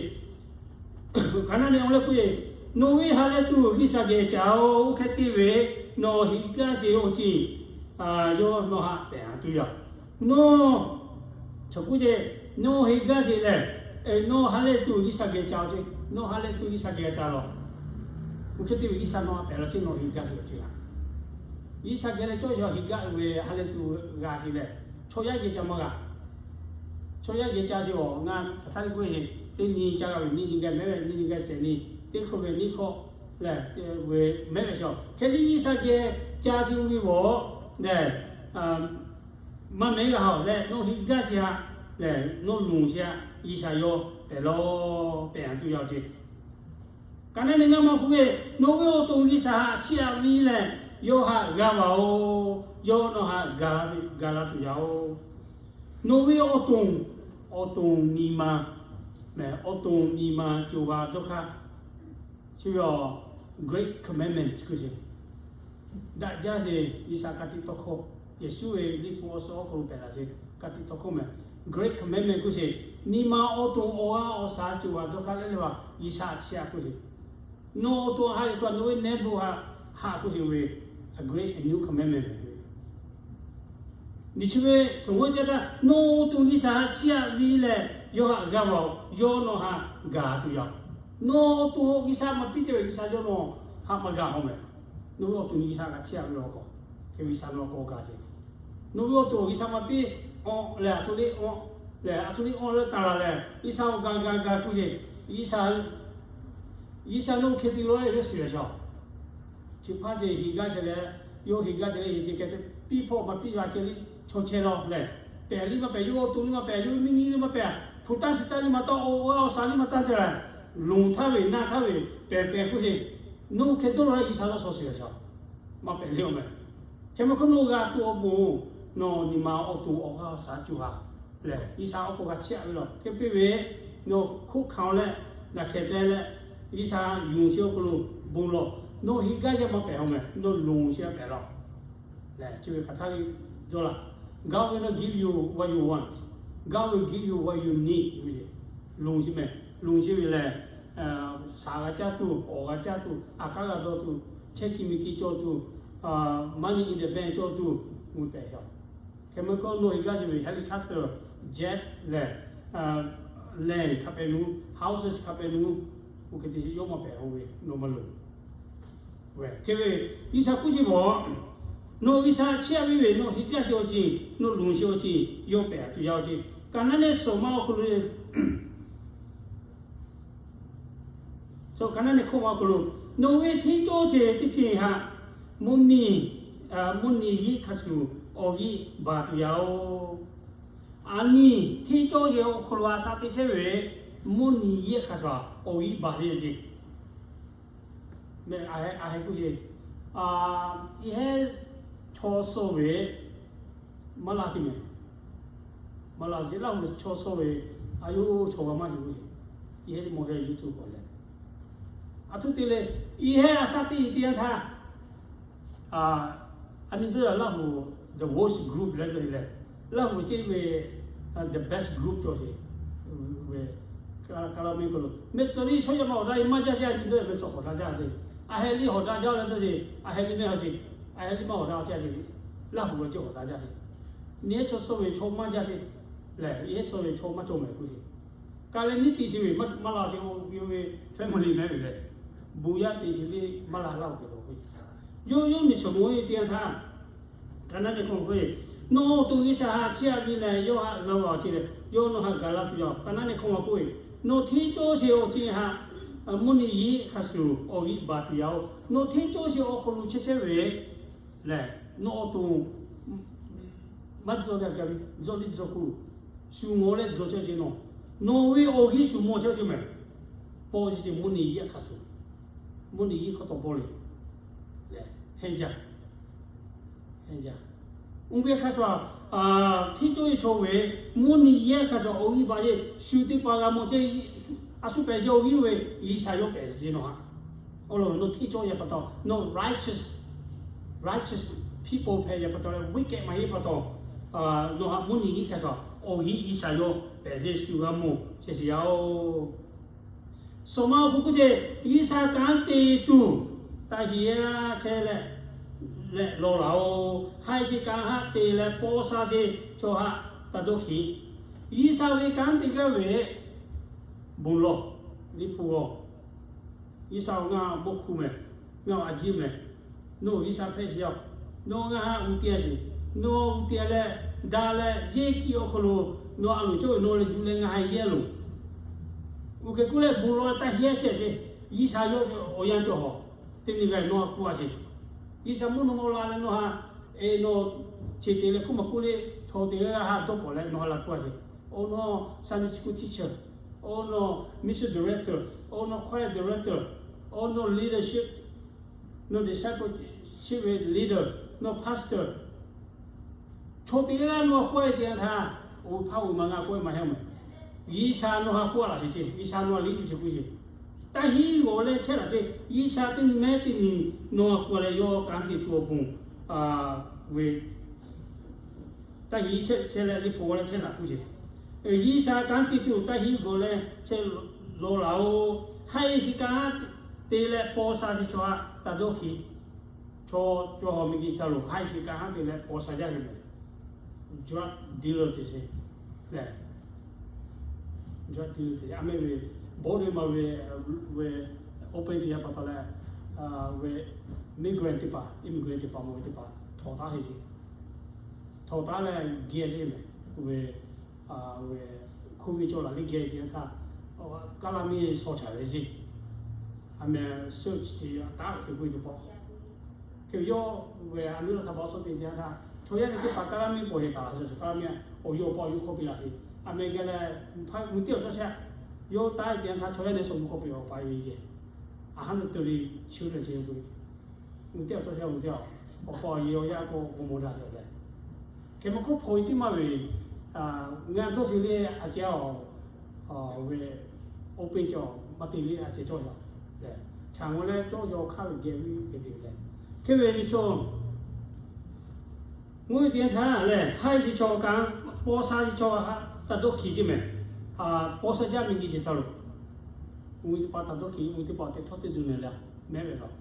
Kaˍnaˆ nehˬ awˬ leh k'oˆ ve, Nawˬ ve ha leh tuˬ G'uiˬsha geh caˇ-oˬ. Oˇ hk'e te ve, nawˬ heˍ gaˇ sheˍ awˬ ceuˬ yawˇ nawˬ haꞈ pehˍ a tuˬ yaˇ. Nawˬ, chaw k'oˆ ce, nawˬ heˍ gaˇ sheˍ lehˬ, nawˬ ha leh tuˬ G'uiˬsha geh caˇ-oˬ ce. Nawˬ ha leh tuˬ G'uiˬsha geh caˇ law. Oˇ hk'e te ve G'uiˬsha nawˬ haꞈ pehˍ law ce, nawˬ heˍ gaˇ sheˍ awˬ ceuˬ a. G'uiˬsha geh leh cawˇ sheˍ heˍ gaˇ ve ha leh tuˬ g'a sheˍ lehˬ, chaw yaˇ geh caˇ maˇ g'a. Chaw yaˇ geh caˇ sheˍ awˬ ngaˬ hk'aˬ htaˇ le k'oˆ ve, teˇ nyi caˇ g'a ve, nyi nyi gaˇ mehˉ ve, nyi nyi gaˇ shehˍ nyi, teˇ hkawˇ ve nyi hkawˇ lehˬ, mehˉ ve shaw. Hk'e liˇ G'uiˬsha geh caˇ sheˍ ve bawˬ lehˬ, maˇ mehˉ g'a haw leh, nawˬ heˍ gaˇ sheˍ a lehˬ, nawˬ lonˬ sheˍ a, G'uiˬsha yawˇ pehˍ law, pehˍ a tuˬ yaˇ ce. Kaˍnaˆ nehˬ ngaˇ ma k'oˆ ve, Nawˬ ve awˬ to G'uiˬsha haꞈ chiˇ aꞈ ve lehˬ, yawˇ haꞈ g'a vaˬ-oˬ. Yawˇ nawˬ haꞈ gaˬ la tuˬ yaˇ-oˬ. Nawˬ ve awˬ to, awˬ to nyi ma, awˬ to nyi ma co ha dawˇ hk'aˇ, chi ve a, great commandments k'oˆ sheˍ. Daꞈ jaˇ sheˍ G'uiˬsha ka tiꞈ tawˇ hkawˇ, Yeˍsuˆ ve liꞈ hpu awˬ suhˍ awˬ hk'aw lo pehˍ laˬ sheˍ. Ka tiꞈ tawˇ hkawˇ meh, great commandment k'oˆ sheˍ. Nyi ma awˬ to awˬ g'aˇ awˬ shaˍ co ha dawˇ hk'aˇ leh leh va, G'uiˬsha chiˇ aꞈ k'oˆ sheˍ. Nawˬ awˬ to haꞈ e k'o, nawˬ ve neighbor haꞈ, haꞈ k'oˆ sheˍ ve, a great new commandment. Nyi chi ve, sawˬ g'awˇ jaˇ htaˇ, nawˬ awˬ to G'uiˬsha haꞈ chiˇ aꞈ ve lehˬ, yawˇ haꞈ g'a vaˬ-oˬ. Yawˇ nawˬ haꞈ gaˬ tuˬ yaˇ-oˬ. Nawˬ awˬ to G'uiˬsha maˇ piˇ te ve, G'uiˬsha yawˇ nawˬ haꞈ maˇ gaˬ haw meh. Nawˬ ve awˬ to G'uiˬsha haꞈ chiˇ aꞈ ve awˬ hk'aw, hk'e G'uiˬsha nawˬ k'awꞈ gaˬ ce. Nawˬ ve awˬ to G'uiˬsha maˇ piˇ, awˬ lehˬ a htoꞈ le awˬ, lehˬ a htoꞈ le awˬ leh taˍ laˬ lehˬ, G'uiˬsha awˬ gaˬ gaˬ gaˬ k'oˆ ce. G'uiˬsha, G'uiˬsha nawˬ hk'e te lo leh yawˇ shiˍ ve shaw. Chi hpaˇ sheˍ heˍ gaˇ sheˍ leh, yawˇ heˍ gaˇ sheˍ leh heˍ sheˍ kehˬ te piˇ hpawˇ maˇ piˇ g'a ceh le, chaw chehˇ law lehˬ, pehˬ liˇ maˇ pehˬ, yawˇ awˬ to liˇ maˇ pehˬ, yawˇ miˇ miˇ liˇ maˇ pehˬ, hpu taˇ shiˍ taˇ liˇ maˇ taˇ, awˬ g'aˇ awˬ shaˍ liˇ maˇ taˇ te leh, lonˬ htaˇ ve naˇ htaˇ ve pehˬ pehˬ k'oˆ sheˍ. Nawˬ hk'e dawˇ law leh G'uiˬsha yawˇ shaw shiˍ ve shaw. Maˇ pehˬ le awˬ meh. Hk'e meh hk'oˆ nawˬ g'a tuˬ awˬ pon, nawˬ nyi ma awˬ to awˬ g'aˇ awˬ shaˍ co ha lehˬ, G'uiˬsha awˬ k'o g'a chiˇ aꞈ ve law. Hk'e piˇ ve, nawˬ hkoˆ hkanˍ leh, naˬ hkehˬ teh leh, G'uiˬsha yonˍ sheˍ awˬ hk'aw lo bon law. Nawˬ heˍ gaˇ sheˍ maˇ pehˬ haw meh, nawˬ lonˬ sheˍ a pehˬ law. Lehˬ chi ve hk'aˬ htaˇ le dawˇ laˬ, God will not give you what you want, God will give you what you need. Lonˬ sheˍ meh, lonˬ sheˍ ve lehˬ, shaˍ g'a caˇ tuˬ, awˬ g'a caˇ tuˬ, aꞈ k'aˉ g'a dawˇ tuˬ, chehˇ kiˬ miˬ kiˬ cawˬ tuˬ, money in the bank cawˬ tuˬ, mvuhˇ tehꞈ yaw. Hk'e meh hkawˇ nawˬ heˍ gaˇ sheˍ ve helicopter, jet lehˬ, land hk'a pehꞈ nu, houses hk'a pehꞈ nu, oˇ hk'e te sheˍ yawˇ maˇ pehˬ haw ve nawˬ maˇ lonˬ. Hk'e ve, G'uiˬsha k'oˆ ve, nawˬ G'uiˬsha chiˇ aꞈ viˉ ve, nawˬ heˍ gaˇ sheˍ awˬ ceuˬ, nawˬ luˬ sheˍ awˬ ceuˬ, yawˇ pehˬ tuˬ yaˇ awˬ ceuˬ, kaˍnaˆ nehˆ suhˍ ma awˬ hk'aw lo, suhˍ kaˍnaˆ nehˆ hkawˇ ma awˬ hk'aw lo, nawˬ ve hteˇ cawˇ sheˍ teˇ ceuˬ htaꞈ mvuhˇ miˬ, mvuhˇ nyi yiˆ hk'a shuˍ awˬ g'euˆ baˬ tuˬ yaˇ oˬ. Aˬ nyi hteˇ cawˇ sheˍ awˬ hk'aw lo a shaꞈ teꞈ chehˇ ve, mvuhˇ nyi yiˆ hk'a shuˍ awˬ g'euˆ baˬ ve ceˇ. Aˬ heh k'oˆ ve, iˉ hehˉ chaw suh ve maˇ laˇ te mehˍ. Maˇ laˇ ve, Laˇ huˍ chaw suh ve, a yawˇ chaw g'a maˇ te k'oˆ ve, iˉ hehˉ teˇ maw heh YouTube k'awꞈ leh, aˬ htoꞈ te leh, iˉ hehˉ a shaꞈ teꞈ teˇ yanˇ htaˇ, a nyi dawˇ yaˇ Laˇ huˍ the worst group leh te leh, Laˇ huˍ ceˇ ve the best group cawˬ sheˍ ve, kaˍlaˇ miˇ hk'aw lo mehˆ tcuh liˇ chaw yaˇ maˇ awˬ daꞈ maˇ jaˇ jaˇ, a nyi dawˇ yaˇ mehˆ tcuh hawˍ daꞈ jaˇ te, a heh liˇ hawˍ daꞈ jaˇ leh dawˇ sheˍ, a heh liˇ mehˆ hawˍ sheˍ, a heh liˇ maˇ hawˍ daꞈ jaˇ sheˍ, Laˇ huˍ g'a cawˬ hawˍ daꞈ jaˇ sheˍ. Nyi hehˉ chaw suh ve chaw maˇ jaˇ te leh, iˉ hehˉ suh ve chaw maˇ cawˬ mehˍ k'oˆ sheˍ. Ka leh nyi teꞈ sheˍ ve maˇ la te ve family mehˍ ve leh, bon yaˇ teꞈ sheˍ ve maˇ la laˇ oˬ k'oˆ ve, yawˇ yawˇ miˬ shawˍ mawˇ ve teˇ yanˇ htaˇ, kaˍnaˆ nehˆ hkawˇ k'oˆ ve, nawˬ awˬ to G'uiˬsha htaꞈ chiˇ aꞈ viˉ leh yawˇ htaꞈ g'a ve awˬ ceuˬ leh yawˇ nawˬ htaꞈ gaˬ la tuˬ yaˇ oˬ. Kaˍnaˆ nehˆ hkawˇ ma k'oˆ ve, nawˬ hteˇ cawˇ sheˍ awˬ ceuˬ htaꞈ mvuhˇ nyi yiˆ hk'a shuˍ awˬ g'euˆ baˬ tuˬ yaˇ oˬ. Nawˬ hteˇ cawˇ sheˍ awˬ hk'aw lo chehˇ chehˇ ve lehˬ, nawˬ awˬ to maˇ tcuh ve, tcuh liˇ tcuh kuˬ, shu ngawˬ leh tcuh cawˇ ceh nawˬ, nawˬ ve awˬ g'euˆ shuˍ mawˬ chehˇ ceh mehˍ. Paw ceh ceh mvuhˇ nyi yiˆ hk'a shuˍ, mvuhˇ nyi yiˆ hk'aw tawˆ paw le, hehnˇ jaˇ, hehnˇ jaˇ. Oˇ ve hk'a shuˍ, hteˇ cawˇ ve chaw ve mvuhˇ nyi yiˆ hk'a shuˍ awˬ g'euˆ baˬ yeˬ shu teˇ hpaˍ g'a mawˬ ceh, a shu pehˬ ceh awˬ g'euˆ ve G'uiˬsha yawˇ pehˬ ceh nawˬ htaꞈ, awˬ lawn nawˬ hteˇ cawˇ ve pa taw, nawˬ righteous, righteous people hpehꞈ ve pa taw leh wicked maˇ heˆ pa taw, nawˬ htaꞈ mvuhˇ nyi yiˆ hk'a shuˍ awˬ g'euˆ G'uiˬsha yawˇ pehˬ ceh shu g'a mawˬ ceh sheˍ yaˇ oˬ. Suhˍ ma awˬ hk'aw k'oˆ ceh, G'uiˬsha kanˉ te tuˬ taˇ hiˉ chehˇ leh, leh law laˬ oˬ. Haiˬ sheˍ kanˉ haˆ te leh paw sha sheˍ chaw htaꞈ taˇ dawˇ hkiˬ. G'uiˬsha ve kanˉ te gaˇ ve bon lawˬ, liꞈ hpu g'aw. G'uiˬsha-oˬ, ngaˬ mawˇ hkuˇ mehˍ, ngaˬ a jiˇ mehˍ. Nawˬ G'uiˬsha hpehꞈ sheˍ yaˇ. Nawˬ ngaˬ haꞈ uˉ te sheˍ. Nawˬ uˉ te leh, daꞈ leh, yehˇ kiˇ awˬ hk'aw lo nawˬ a loˍ cawˇ ve nawˬ leh juˇ leh ngaˬ haꞈ yehˇ loˬ. Oˇ hk'e k'oˆ leh bon lawˬ leh taˇ hiˉ chehˇ ceh, G'uiˬsha yawˇ awˬ yanˇ cawˬ hawˬ, teˇ nyi g'a nawˬ haꞈ k'oˆ a sheˍ. G'uiˬsha mvuhˇ naw ma la leh nawˬ haꞈ, e, nawˬ chi te leh hk'oˆ maˬ k'oˆ le, chaw te g'a haꞈ dawˇ paw leh nawˬ haꞈ la k'oˆ a sheˍ. Oˇ nawˬ Sunday school teacher, oˇ nawˬ mission director, oˇ nawˬ choir director, oˇ nawˬ leadership, nawˬ discipleship ve leader, nawˬ pastor, chaw te g'a nawˬ haꞈ k'oˆ a ve teˇ yanˇ htaˇ, oˇ hpaˇ oˇ ma ngaˬ k'oˆ ve maˇ heˆ mehˍ. G'uiˬsha nawˬ haꞈ k'oˆ a laˬ sheˍ ceh, G'uiˬsha nawˬ haꞈ liꞈ tuˬ sheˍ k'oˆ sheˍ. Taˇ hiˉ g'awˬ leh chehˇ laˬ ceh, G'uiˬsha teˇ nyi mehˉ teˇ nyi nawˬ haꞈ k'oˆ leh yawˇ kanˉ te tuˬ awˬ pon ve taˇ hiˉ chehˇ leh liꞈ hpu g'aw leh chehˇ laˬ k'oˆ sheˍ. G'uiˬsha kanˉ te tuˬ taˇ hiˉ g'awˬ leh chehˇ law laˬ oˬ. Haiˬ sheˍ kanˉ te leh paw sha sheˍ chaw htaꞈ taˇ dawˇ hkiˬ. Chaw, chaw hawˬ miˬguiˬ htaꞈ lo haiˬ sheˍ kanˉ haˉ te leh paw sha jaˇ ve mehˍ. Drug dealer ceh sheˍ lehˬ, drug dealer ceh sheˍ. A mehˆ ve border ma ve, ve open te pa taw leh, ve migrant teˇ hpaˍ, immigrant teˇ hpaˍ, mawˬ ve teˇ hpaˍ htawnˍ taˉ heˆ ve, htawnˍ taˉ leh geh le mehˍ. Ve, ve COVID cawˬ laˬ le geh te htaˇ, kaˇ laˇ miˇ shaw chaˍ ve ceˇ. A mehˍ search te taˉ ve hk'e k'oˆ ve teˇ pawˆ hk'e ve yawˇ ve a miˇ la htaꞈ pa shaw te te htaˇ, chaw yaˇ ve teˇ hpaˍ kaˇ laˇ miˇ pawˬ heˍ taˍ laˬ sheˍ. Kaˇ laˇ miˇ awˬ yawˇ paw yawˇ hkawˇ piˇ laˬ ve, a mehˍ geh leh, mvuhˇ teˇ awˬ cawˇ shehˆ, yawˇ taˉ te htaˇ chaw yaˇ leh shaw mvuhˇ hkawˇ piˇ awˬ pa ve geh, a haˉ naˬ te ve chi ve leh ceh k'oˆ ve, mvuhˇ teˇ awˬ cawˇ shehˆ mvuhˇ teˇ awˬ, awˬ pa awˬ yawˇ yaˇ k'o g'aw mawˬ daꞈ ve leh, hk'e mvuhˇ hkawˇ hpaw ve teˇ maˇ ve, ngaˬ dawˇ sheˍ le a ceh ve, open cawˬ maˇ te le a ceh cawˇ yaˇ lehˬ, chaꞈ ngaw leh cawˇ yaw hk'aˇ ve geh ve geh te leh, hk'e ve nyi chaw mvuhˇ teˇ yanˇ htaˇ lehˬ, haiˬ sheˍ chaw kanˉ, paw sha sheˍ chaw htaꞈ taˇ dawˇ hkiˬ ceh mehˍ. Paw sha jaˇ miˬguiˬ ceh htaˇ lo, mvuhˇ teˇ hpaˍ taˇ dawˇ hkiˬ, mvuhˇ teˇ hpaˍ teˇ htawˇ teˇ duˬ nehˬ leh mehˆ ve laˬ.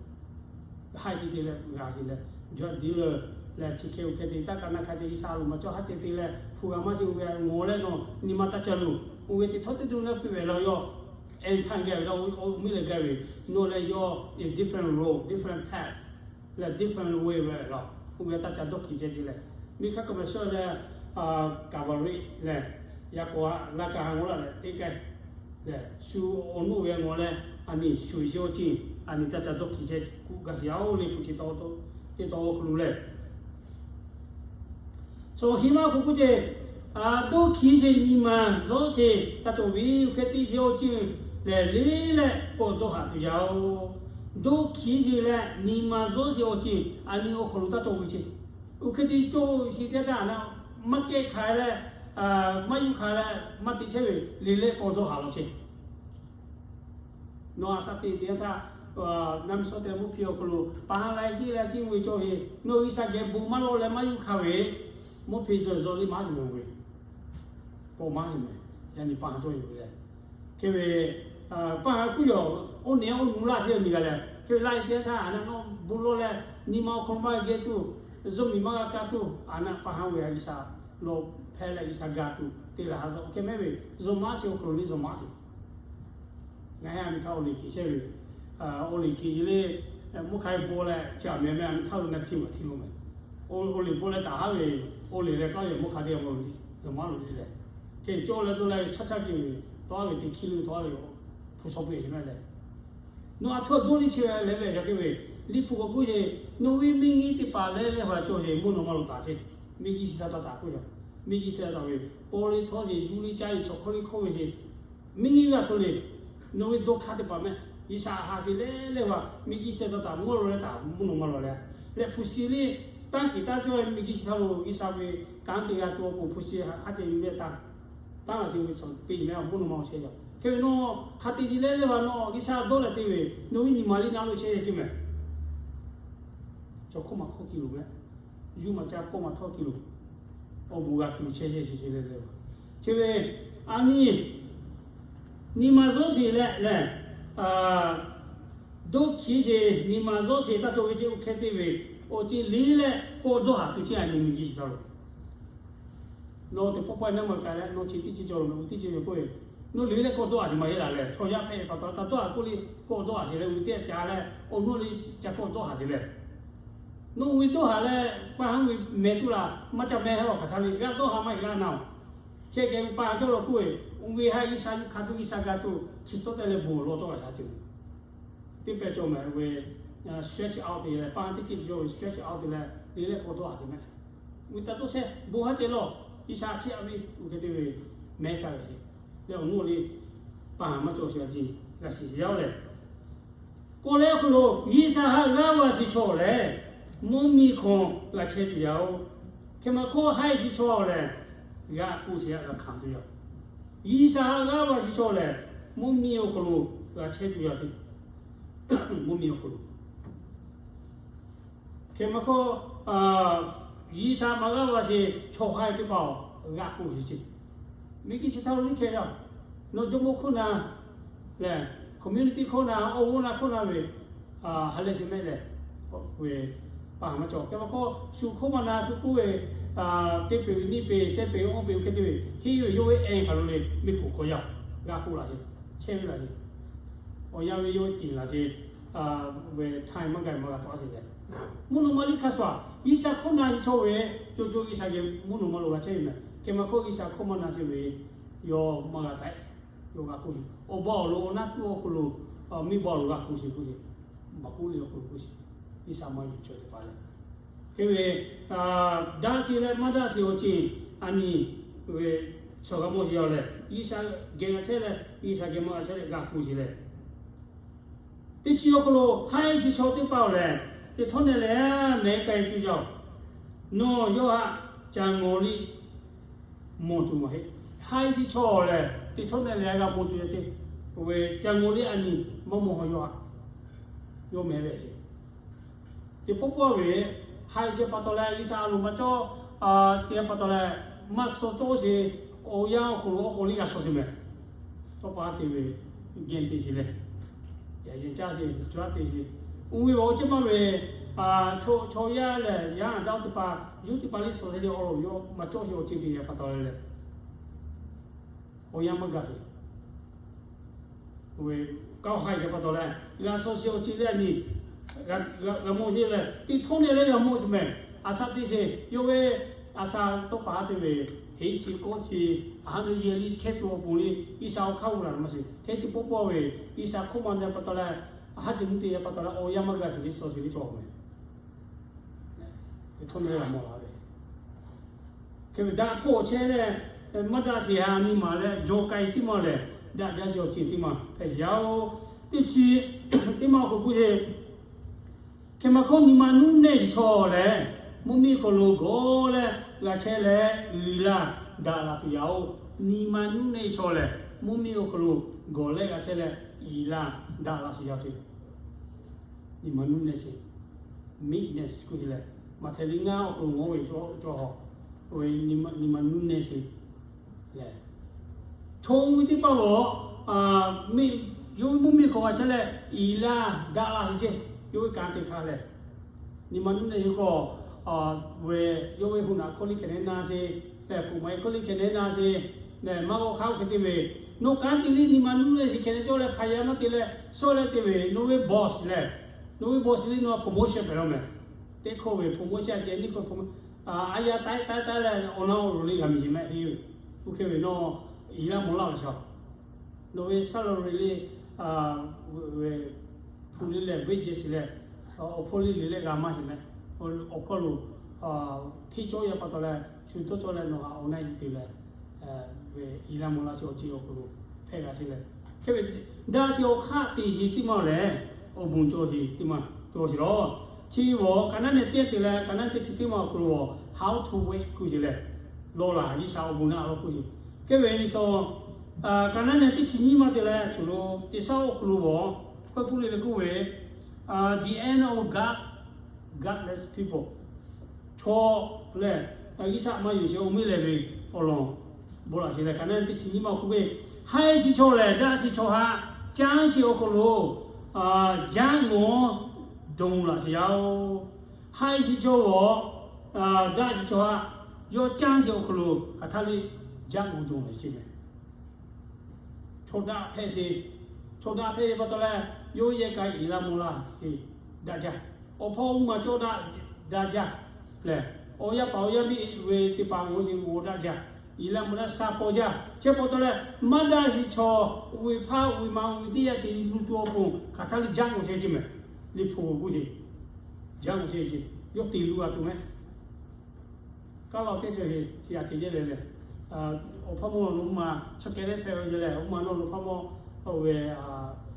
Haiˬ sheˍ te leh g'a sheˍ leh, drug dealer leh chi hk'e oˬ hk'e te taˇ kaꞈ na hk'a te G'uiˬsha lo maˇ cawˇ haˉ ceh te leh hpu g'a maˇ sheˍ oˇ ve ngaˬ leh nawˬ nyi ma taˇ ca loˬ. Oˇ ve teˇ htawˇ teˇ duˬ leh piˇ ve laˬ yaˇ. End time gaˇ ve la, awˬ miˇ leh gaˇ ve, nawˬ leh yawˇ in different road, different path, leh different way ve la. Oˇ ve taˇ ca dawˇ hkiˬ ceh ce leh, miˬ hk'aˇ kaꞈ maˬ shawˉ leh, Calvary leh, yaꞈ k'aw a laˇ kaˇ ha ngaw laˇ leh teˇ kaˇ leh shu awˬ nuˇ ve ngaw leh, aˬ niˬ shu yawˇ ceh, aˬ niˬ taˇ ca dawˇ hkiˬ ceh kuˬ gaˇ shiˍ yaˇ-oˬ le, kuˬ chi taw teˇ taw hk'aw lo leh Chaw hiˉ maˇ k'oˆ k'oˆ ce, dawˇ hkiˬ sheˍ nyi ma zuhˆ sheˍ taˇ cawˬ ve, oˇ hk'e te sheˍ awˬ ceuˬ lehˬ, le leh k'awꞈ dawˇ haˍ tuˬ yaˇ-oˬ. Dawˇ hkiˬ sheˍ leh nyi ma zuhˆ sheˍ awˬ ceuˬ aˬ nyi awˬ hk'aw lo taˇ cawˬ ve ce. Oˇ hk'e te cawˬ sheˍ teˇ htaˇ, maˇ kehˉ hkanˍ leh, maˇ yuˬ hkanˍ leh maˇ te chehˇ ve, le leh k'awꞈ dawˇ haˍ law ce. Nawˬ a shaꞈ teꞈ teˇ yanˇ htaˇ, naˆ miˬ suhˉ teˇ mvuhˇ hpiˇ awˬ hk'aw lo pa ha la jiˇ la jiˇ ve cawˬ ve, nawˬ G'uiˬsha geh bon maˇ lawˬ leh maˇ yuˬ hkanˍ ve, mvuhˇ hpe zuhˬ zuhˬ le maˇ yuˬ ve, k'awꞈ maˇ yuˬ meh. Yaꞈ nyi pa ha cawˬ yuˬ ve leh, hk'e ve pa ha kuˉ yawˬ oˇ nehˬ oˇ nu laˇ sheˍ nyi g'a leh, hk'e ve laˇ e teˇ yanˇ htaˇ, aˬ naˆ nawˬ bon lawˬ leh nyi ma awˬ hk'aw lo maˇ g'a geh tuˬ, zuhꞈ miˬ maˇ g'a kaˇ tuˬ, aˬ naˆ pa ha ve a G'uiˬsha lawˬ hpehˇ leh G'uiˬsha ga tuˬ te laˬ ha zuhꞈ hk'e mehˉ ve, zuhꞈ maˇ sheˍ awˬ hk'aw lo le zuhꞈ maˇ sheˍ. Ngaˬ hui aˬ miˬ htaˇ awˬ liꞈ kiˬ chehˇ ve, awˬ liꞈ kiˬ le, mvuhˇ hk'a bawˬ leh chi aˬ meh meh aˬ miˬ htaˇ lo na hti maˬ hti lo meh. Awˬ liꞈ bawˬ leh taˍ haˉ ve, awˬ liꞈ leh k'aˉ ve mvuhˇ hk'a te a mawˬ zuhꞈ maˇ lo le leh, hk'e cawˇ leh dawˇ leh ve chaˇ chaˇ ke ve, tawˇ ve teˇ hkiˇ lo tawˇ ve, hpu shawˍ peuˬ ve meh leh, nawˬ aˬ htoꞈ dawˇ le chehˇ ve leh ve yaꞈ hk'e ve, Liꞈ hpu k'awꞈ k'oˆ ve, nawˬ ve miˬ nyi teˇ hpaˍ leh leh htaꞈ cawˬ ve mvuhˇ naw ma lo taˍ ce. Miˬ guiˬ chi htaꞈ taˇ taˍ k'oˆ yaˇ, miˬ guiˬ chi htaꞈ taˍ ve, paw le htawˇ sheˍ, yuˇ le caˇ ve, chaw hkawˇ le hkawˇ ve sheˍ, miˬ nyi ve aˬ htoꞈ le, nawˬ ve dawˇ hk'aˇ teˇ hpaˍ meh, G'uiˬsha haꞈ sheˍ leh leh htaꞈ miˬ guiˬ chi htaꞈ taˇ taˍ mvuhˇ naw ma lo leh taˍ mvuhˇ naw ma lo leh, leh hpu shi le, tanˇ kiˬ taˇ cawˇ ve miˬ guiˬ chi htaꞈ lo G'uiˬsha ve kanˉ te g'a tuˬ awˬ pon hpu shi haꞈ haˉ ceh nyi ve taˇ, tanˇ laˬ sheˍ ve chaw te meh mvuhˇ naw ma awˬ chehˇ yaˇ. Hk'e ve nawˬ hk'a te ce leh leh htaꞈ nawˬ G'uiˬsha dawˇ leh te ve, nawˬ ve nyi ma le na lo chehˇ yaˇ ce meh. Chaw hkawˇ maˬ hkawˇ kiˬ lo meh, yuˇ maˬ caˇ pawˇ maˬ htawˇ kiˬ lo, awˬ bon g'a kiˬ lo chehˇ chehˇ chehˇ leh leh, chi ve aˬ nyi nyi ma zuhˆ sheˍ leh leh, dawˇ hkiˬ sheˍ nyi ma zuhˆ sheˍ taˇ cawˬ ve ce. Oˇ hk'e te ve, awˬ ceuˬ le leh k'awꞈ dawˇ haˍ tuˬ ce aˬ nyi miˬ guiˬ chi htaꞈ lo. Nawˬ teˇ pawˆ pawˆ naˆ maˬ kaꞈ leh nawˬ chi teˇ ceuˬ cawˬ lo meh, oˇ teˇ ceuˬ cawˬ k'oˆ ve, nawˬ le leh k'awꞈ dawˇ haˍ ce maˇ heˆ laˬ leh, chaw yaˇ hpehꞈ pa taw taˇ dawˇ haˍ k'oˆ le, k'awꞈ dawˇ haˍ ce leh, oˇ ve teˇ ca leh awˬ nawˬ le ca k'awꞈ dawˇ haˍ ce leh, nawˬ oˇ ve dawˇ haˍ leh pa ha ve meh tuˬ laˬ maˇ ca meh hehˉ awˬ hk'aˬ htaˇ le g'a dawˇ haˍ maˇ g'a naˬ-oˬ. Hk'e keh ve pa ha cawˇ law k'oˆ ve, oˇ ve haꞈ G'uiˬsha yuˇ hk'a tuˬ G'uiˬsha ga tuˬ chi tcuhˉ te leh bon lawˬ cawˇ a yaˇ ce. Teˇ pehˍ cawˬ meh ve, stretch out te leh pa ha teˇ ceuˬ cawˬ ve stretch out te leh le leh k'awꞈ dawˇ haˍ ce meh. Oˇ ve taˇ dawˇ shehˍ bon haˉ ceh lawˬ, G'uiˬsha chehˇ a ve oˇ hk'e te ve meh kaˇ ve le awˬ nawˬ le, pa ha maˇ cawˬ sheˍ a ce, g'a shiˍ yaˇ-oˬ leh, k'oˆ leh awˬ hk'aw lo G'uiˬsha haꞈ g'aˇ va shiˍ chaw lehˬ, mvuhˇ miˬ hkawˇ g'a chehˇ tuˬ yaˇ-oˬ. Hk'e maˬ hkawˇ haꞈ shiˍ chaw lehˬ, g'a k'oˆ sheˍ a g'a hkanˍ tuˬ yaˇ-oˬ. G'uiˬsha haꞈ g'aˇ va shiˍ chaw lehˬ, mvuhˇ miˬ awˬ hk'aw lo g'a chehˇ tuˬ yaˇ ce. Mvuhˇ miˬ awˬ hk'aw lo Hk'e maˬ hkawˇ, G'uiˬsha maˇ g'aˇ va sheˍ chaw haiˬ teˇ hpaˍ-oˬ, g'a k'oˆ sheˍ ce. Miˬ guiˬ chi htaˇ lo liˇ hkeh yaˇ, nawˬ jawˇmawˇ hk'oˆ na lehˬ, community hk'oˆ na, awˬ g'oˇ na hk'oˆ na ve, ha lehˬ sheˍ mehˆ lehˬ, ve pa ha maˇ cawˬ. Hk'e maˬ hkawˇ shu hk'oˆ maˇ na shu k'oˆ ve, teˇ peˍ ve nyiˇ peˍ shehˆ peˍ ve awˇ peˍ ve hk'e te ve, henˇ ve yawˇ ve e kaˬ lo le, miˬ kuˬ hk'aw yaˇ g'a k'oˆ laˬ sheˍ, chehˇ ve laˬ sheˍ. Awˬ yanˇ ve yawˇ ve tiˍ laˬ sheˍ, ve htaiˇ maˇ gaˬ maˇ g'a tawˆ sheˍ leh, mvuhˇ naw ma liˇ hk'a shuˍ, G'uiˬsha hkawˇ na sheˍ chaw ve, co co G'uiˬsha geh mvuhˇ naw ma lo g'a chehˇ ve meh. Hk'e maˬ hkawˇ G'uiˬsha hkawˇ maˇ na sheˍ ve, yawˇ maˇ g'a taˆ, yawˇ g'a k'oˆ sheˍ. Awˬ ba awˬ lo awˬ naˆ tuˉ awˬ hk'aw lo, miˇ ba awˬ lo g'a k'oˆ sheˍ k'oˆ ve, maˇ k'oˆ le awˬ hk'aw lo k'oˆ sheˍ. G'uiˬsha maˇ yuˬ cawˬ teˇ hpaˍ leh, hk'e ve daꞈ sheˍ leh maˇ daꞈ sheˍ awˬ ceuˬ a nyi ve chaw g'a mawˬ sheˍ yaˇ leh, G'uiˬsha geh g'a chehˇ leh G'uiˬsha geh maˇ g'a chehˇ leh g'a k'oˆ sheˍ leh, teˇ chi awˬ hk'aw lo haiˬ sheˍ chaw teˇ hpaˍ-oˬ lehˬ, teˇ htawˇ nehˬ lehˬ mehˍ k'ai tuˬ yaˇ-oˬ. Nawˬ yawˇ htaꞈ ca ngawˬ liˇ mawˬ tuˬ maˇ heˆ. Haiˬ sheˍ chaw lehˬ teˇ htawˇ nehˬ lehˬ g'a mawˬ tuˬ yaˇ ce. Oˇ ve ca ngawˬ liˇ a nyi maˇ mawˬ yawˇ htaꞈ, yawˇ mehˍ ve sheˍ. Teˇ pawˆ pawˆ ve haiˬ sheˍ pa taw leh G'uiˬsha a loˍ maˇ cawˇ, teˇ pa taw leh maˇ suh cawˇ sheˍ. Awˬ yanˇ awˬ hk'aw lo awˬ k'aw liˇ g'a suh sheˍ meh. Tawˇ pa te ve, geh te sheˍ leh, yaꞈ nyi caˇ sheˍ, chaw te sheˍ. Oˇ ve awˬ ceuˬ maˇ ve, chaw yaˇ lehˬ yaˇ daˇ teˇ hpaˍ, yawˇ teˇ hpaˍ liˇ suh leh awˬ lawn yawˇ maˇ cawˇ sheˍ awˬ ceuˬ te yaˇ pa taw leh, awˬ yanˇ maˇ gaˬ sheˍ. ve kaoˇ ha yaꞈ pa taw leh, g'a suh sheˍ awˬ ceuˬ leh a nyi, g'a mawˬ sheˍ leh teˇ htawˇ nehˬ leh g'a mawˬ ce mehˬ. A shaꞈ teˇ sheˍ yawˇ ve a shaꞈ tawˇ paˍ te ve, heˆ chi kawˆ chi, a ha lo yehˬ liˇ chehˇ tuˬ awˬ pon liˇ G'uiˬsha awˬ hk'aˇ g'uˇ laˬ maˇ sheˍ. Hk'e te pawˆ pawˆ ve G'uiˬsha hk'oˆ ma te pa taw leh, a ha teꞈ mvuhˇ te yaꞈ pa taw leh awˬ yanˇ maˇ g'a sheˍ liˇ suh sheˍ liˇ cawˬ mehˬ. Teˇ htawˇ nehˬ g'a mawˬ la ve, hk'e ve daꞈ hpawˇ awˬ chehˇ leh, maˇ daꞈ sheˍ ha nyi ma leh jaw k'ai teˇ maˇ lehˬ, daꞈ jaˇ sheˍ awˬ ceuˬ teˇ maˇ hpehꞈ yaˇ oˬ. Teˇ chi teˇ maˇ awˬ hk'aw k'oˆ ve, hk'e maˇ hkawˇ nyi ma nuˇ nehˬ chaw lehˬ, mvuhˇ miˬ hk'aw lo gawˬ leh g'a chehˇ leh uiˍ la daꞈ la tuˬ yaˇ oˬ. Nyi ma nuˇ nehˬ chaw lehˬ, mvuhˇ miˬ awˬ hk'aw lo gawˬ leh g'a chehˇ leh uiˍ la daꞈ la sheˍ yaˇ oˬ. Nyi ma nuˇ nehˬ sheˍ, meekness k'oˆ ve lehˬ, Maꞈhtehˍ liꞈ ngaˇ awˬ hk'aw lo mawˬ ve cawˬ cawˬ ve, nyi ma nuˇ nehˬ sheˍ lehˬ, chaw oˇ ve teˇ hpaˍ g'awˬ, yawˇ ve mvuhˇ miˬ hk'aw g'a chehˇ leh uiˍ la daꞈ la sheˍ ceˇ. Yawˇ ve kanˉ te hk'a lehˬ, nyi ma nuˇ nehˬ yawˇ k'o, ve yawˇ ve hoꞈ naꞈ hkawˇ liˇ hkeh nehˉ na sheˍ leh, kuˬ ma e hkawˇ liˇ hkeh nehˉ na sheˍ leh, maˇ g'awˇ hk'aˇ oˇ hk'e te ve, nawˬ kanˉ te liˇ nyi ma nuˇ nehˬ sheˍ hkeh nehˉ cawˇ leh hk'a yaˇ maˇ te leh suh leh te ve, nawˬ ve boss lehˬ, nawˬ ve boss liˇ nawˬ promotion pehꞈ laˇ mehˬ. Teˇ hkawˇ ve promotion a ceh nyiˇ hkawˇ, a yaˇ taiˉ taiˉ taiˉ leh awˬ na awˬ loˍ liˇ g'a miˬ yeˬ mehˆ heˆ ve. Oˇ hk'e ve nawˬ uiˍ la mawˬ laˇ ve chaw, nawˬ ve salary liˇ, hpu liˇ leh wages leh, awˬ hpawˇ liˇ liꞈ leh g'a maˇ heˆ mehˆ. Awˬ hpawˇ lo hteˇ cawˇ yaˇ pa taw leh shu tawˇ cawˇ leh nawˬ htaꞈ awˬ na yiˇ te leh, uiˍ la mawˬ la sheˍ awˬ ceuˬ awˬ hk'aw lo hpehꞈ g'a sheˍ leh, hk'e ve daꞈ sheˍ awˬ hk'aˇ te sheˍ teˇ maˇ lehˬ, awˬ bon cawˬ sheˍ teˇ maˇ cawˬ sheˍ lawˬ. Chi ve kaˍnaˆ nehˬ teˇ te leh kaˍnaˆ teˇ chi teˇ maˇ awˬ hk'aw lo, how to wait k'oˆ sheˍ leh, lawˬ laˬ G'uiˬsha awˬ bon naˆ law k'oˆ sheˍ. Hk'e ve nyi shu, kaˍnaˆ nehˬ teˇ chi nyiˇ maˇ te leh, choˬ lo teˇ shaˉ awˬ hk'aw lo g'awˬ k'oˆ k'oˆ le le k'oˆ ve, the end of God, godless people, chaw lehˬ, G'uiˬsha maˇ yonˍ sheˍ awˬ miˇ lehˬ ve awˬ lawn bon laˬ sheˍ leh, kaˍnaˆ teˇ chi nyiˇ maˇ k'oˆ ve, haiˉ chi chaw lehˬ daꞈ chi chaw htaꞈ caˉ chi awˬ hk'aw lo jaˇ ngawˬ dawˬ laꞈ sheˍ yaˇ oˬ. Haiˉ chi chaw g'awˬ daꞈ chi chaw htaꞈ yawˇ caˉ chi awˬ hk'aw lo hk'aˬ htaˇ liˇ jaˇ ngawˬ dawˬ laꞈ sheˍ mehˬ. Chaw daꞈ hpehꞈ sheˍ, chaw daꞈ hpehꞈ ve pa taw leh, yawˇ yehˬ k'a uiˍ la mawˬ la sheˍ daꞈ jaˇ. Awˬ hpawˇ mvuhˇ ma cawˇ daꞈ daꞈ jaˇ lehˬ, awˬ yaˇ paˍ awˬ yaˇ miˇ ve teˇ hpaˍ g'awˬ sheˍ g'awˬ daꞈ jaˇ. Uiˍ la mawˬ la sha paw jaˇ. Chi pa taw leh, maˇ daꞈ sheˍ chaw, oˇ ve hpaˇ oˇ ve ma oˇ ve teˇ yanˇ te lu tuˬ awˬ pon hk'aˬ htaˇ liˇ jaˇ ngawˬ sheˍ ceˇ mehˬ. Liꞈ hpu k'oˆ sheˍ, jaˇ ngawˬ sheˍ ceˇ, yawˇ te lu a tuˬ mehˬ. Kaˇ law teˇ ceuˬ heˍ, chi a te yehˇ leh lehˬ, awˬ hpawˇ mawˇ lo mvuhˇ ma chi k'ai leh hpehꞈ ve ceˇ leh, mvuhˇ ma nawˇ lo hpawˇ mawˇ, oˇ ve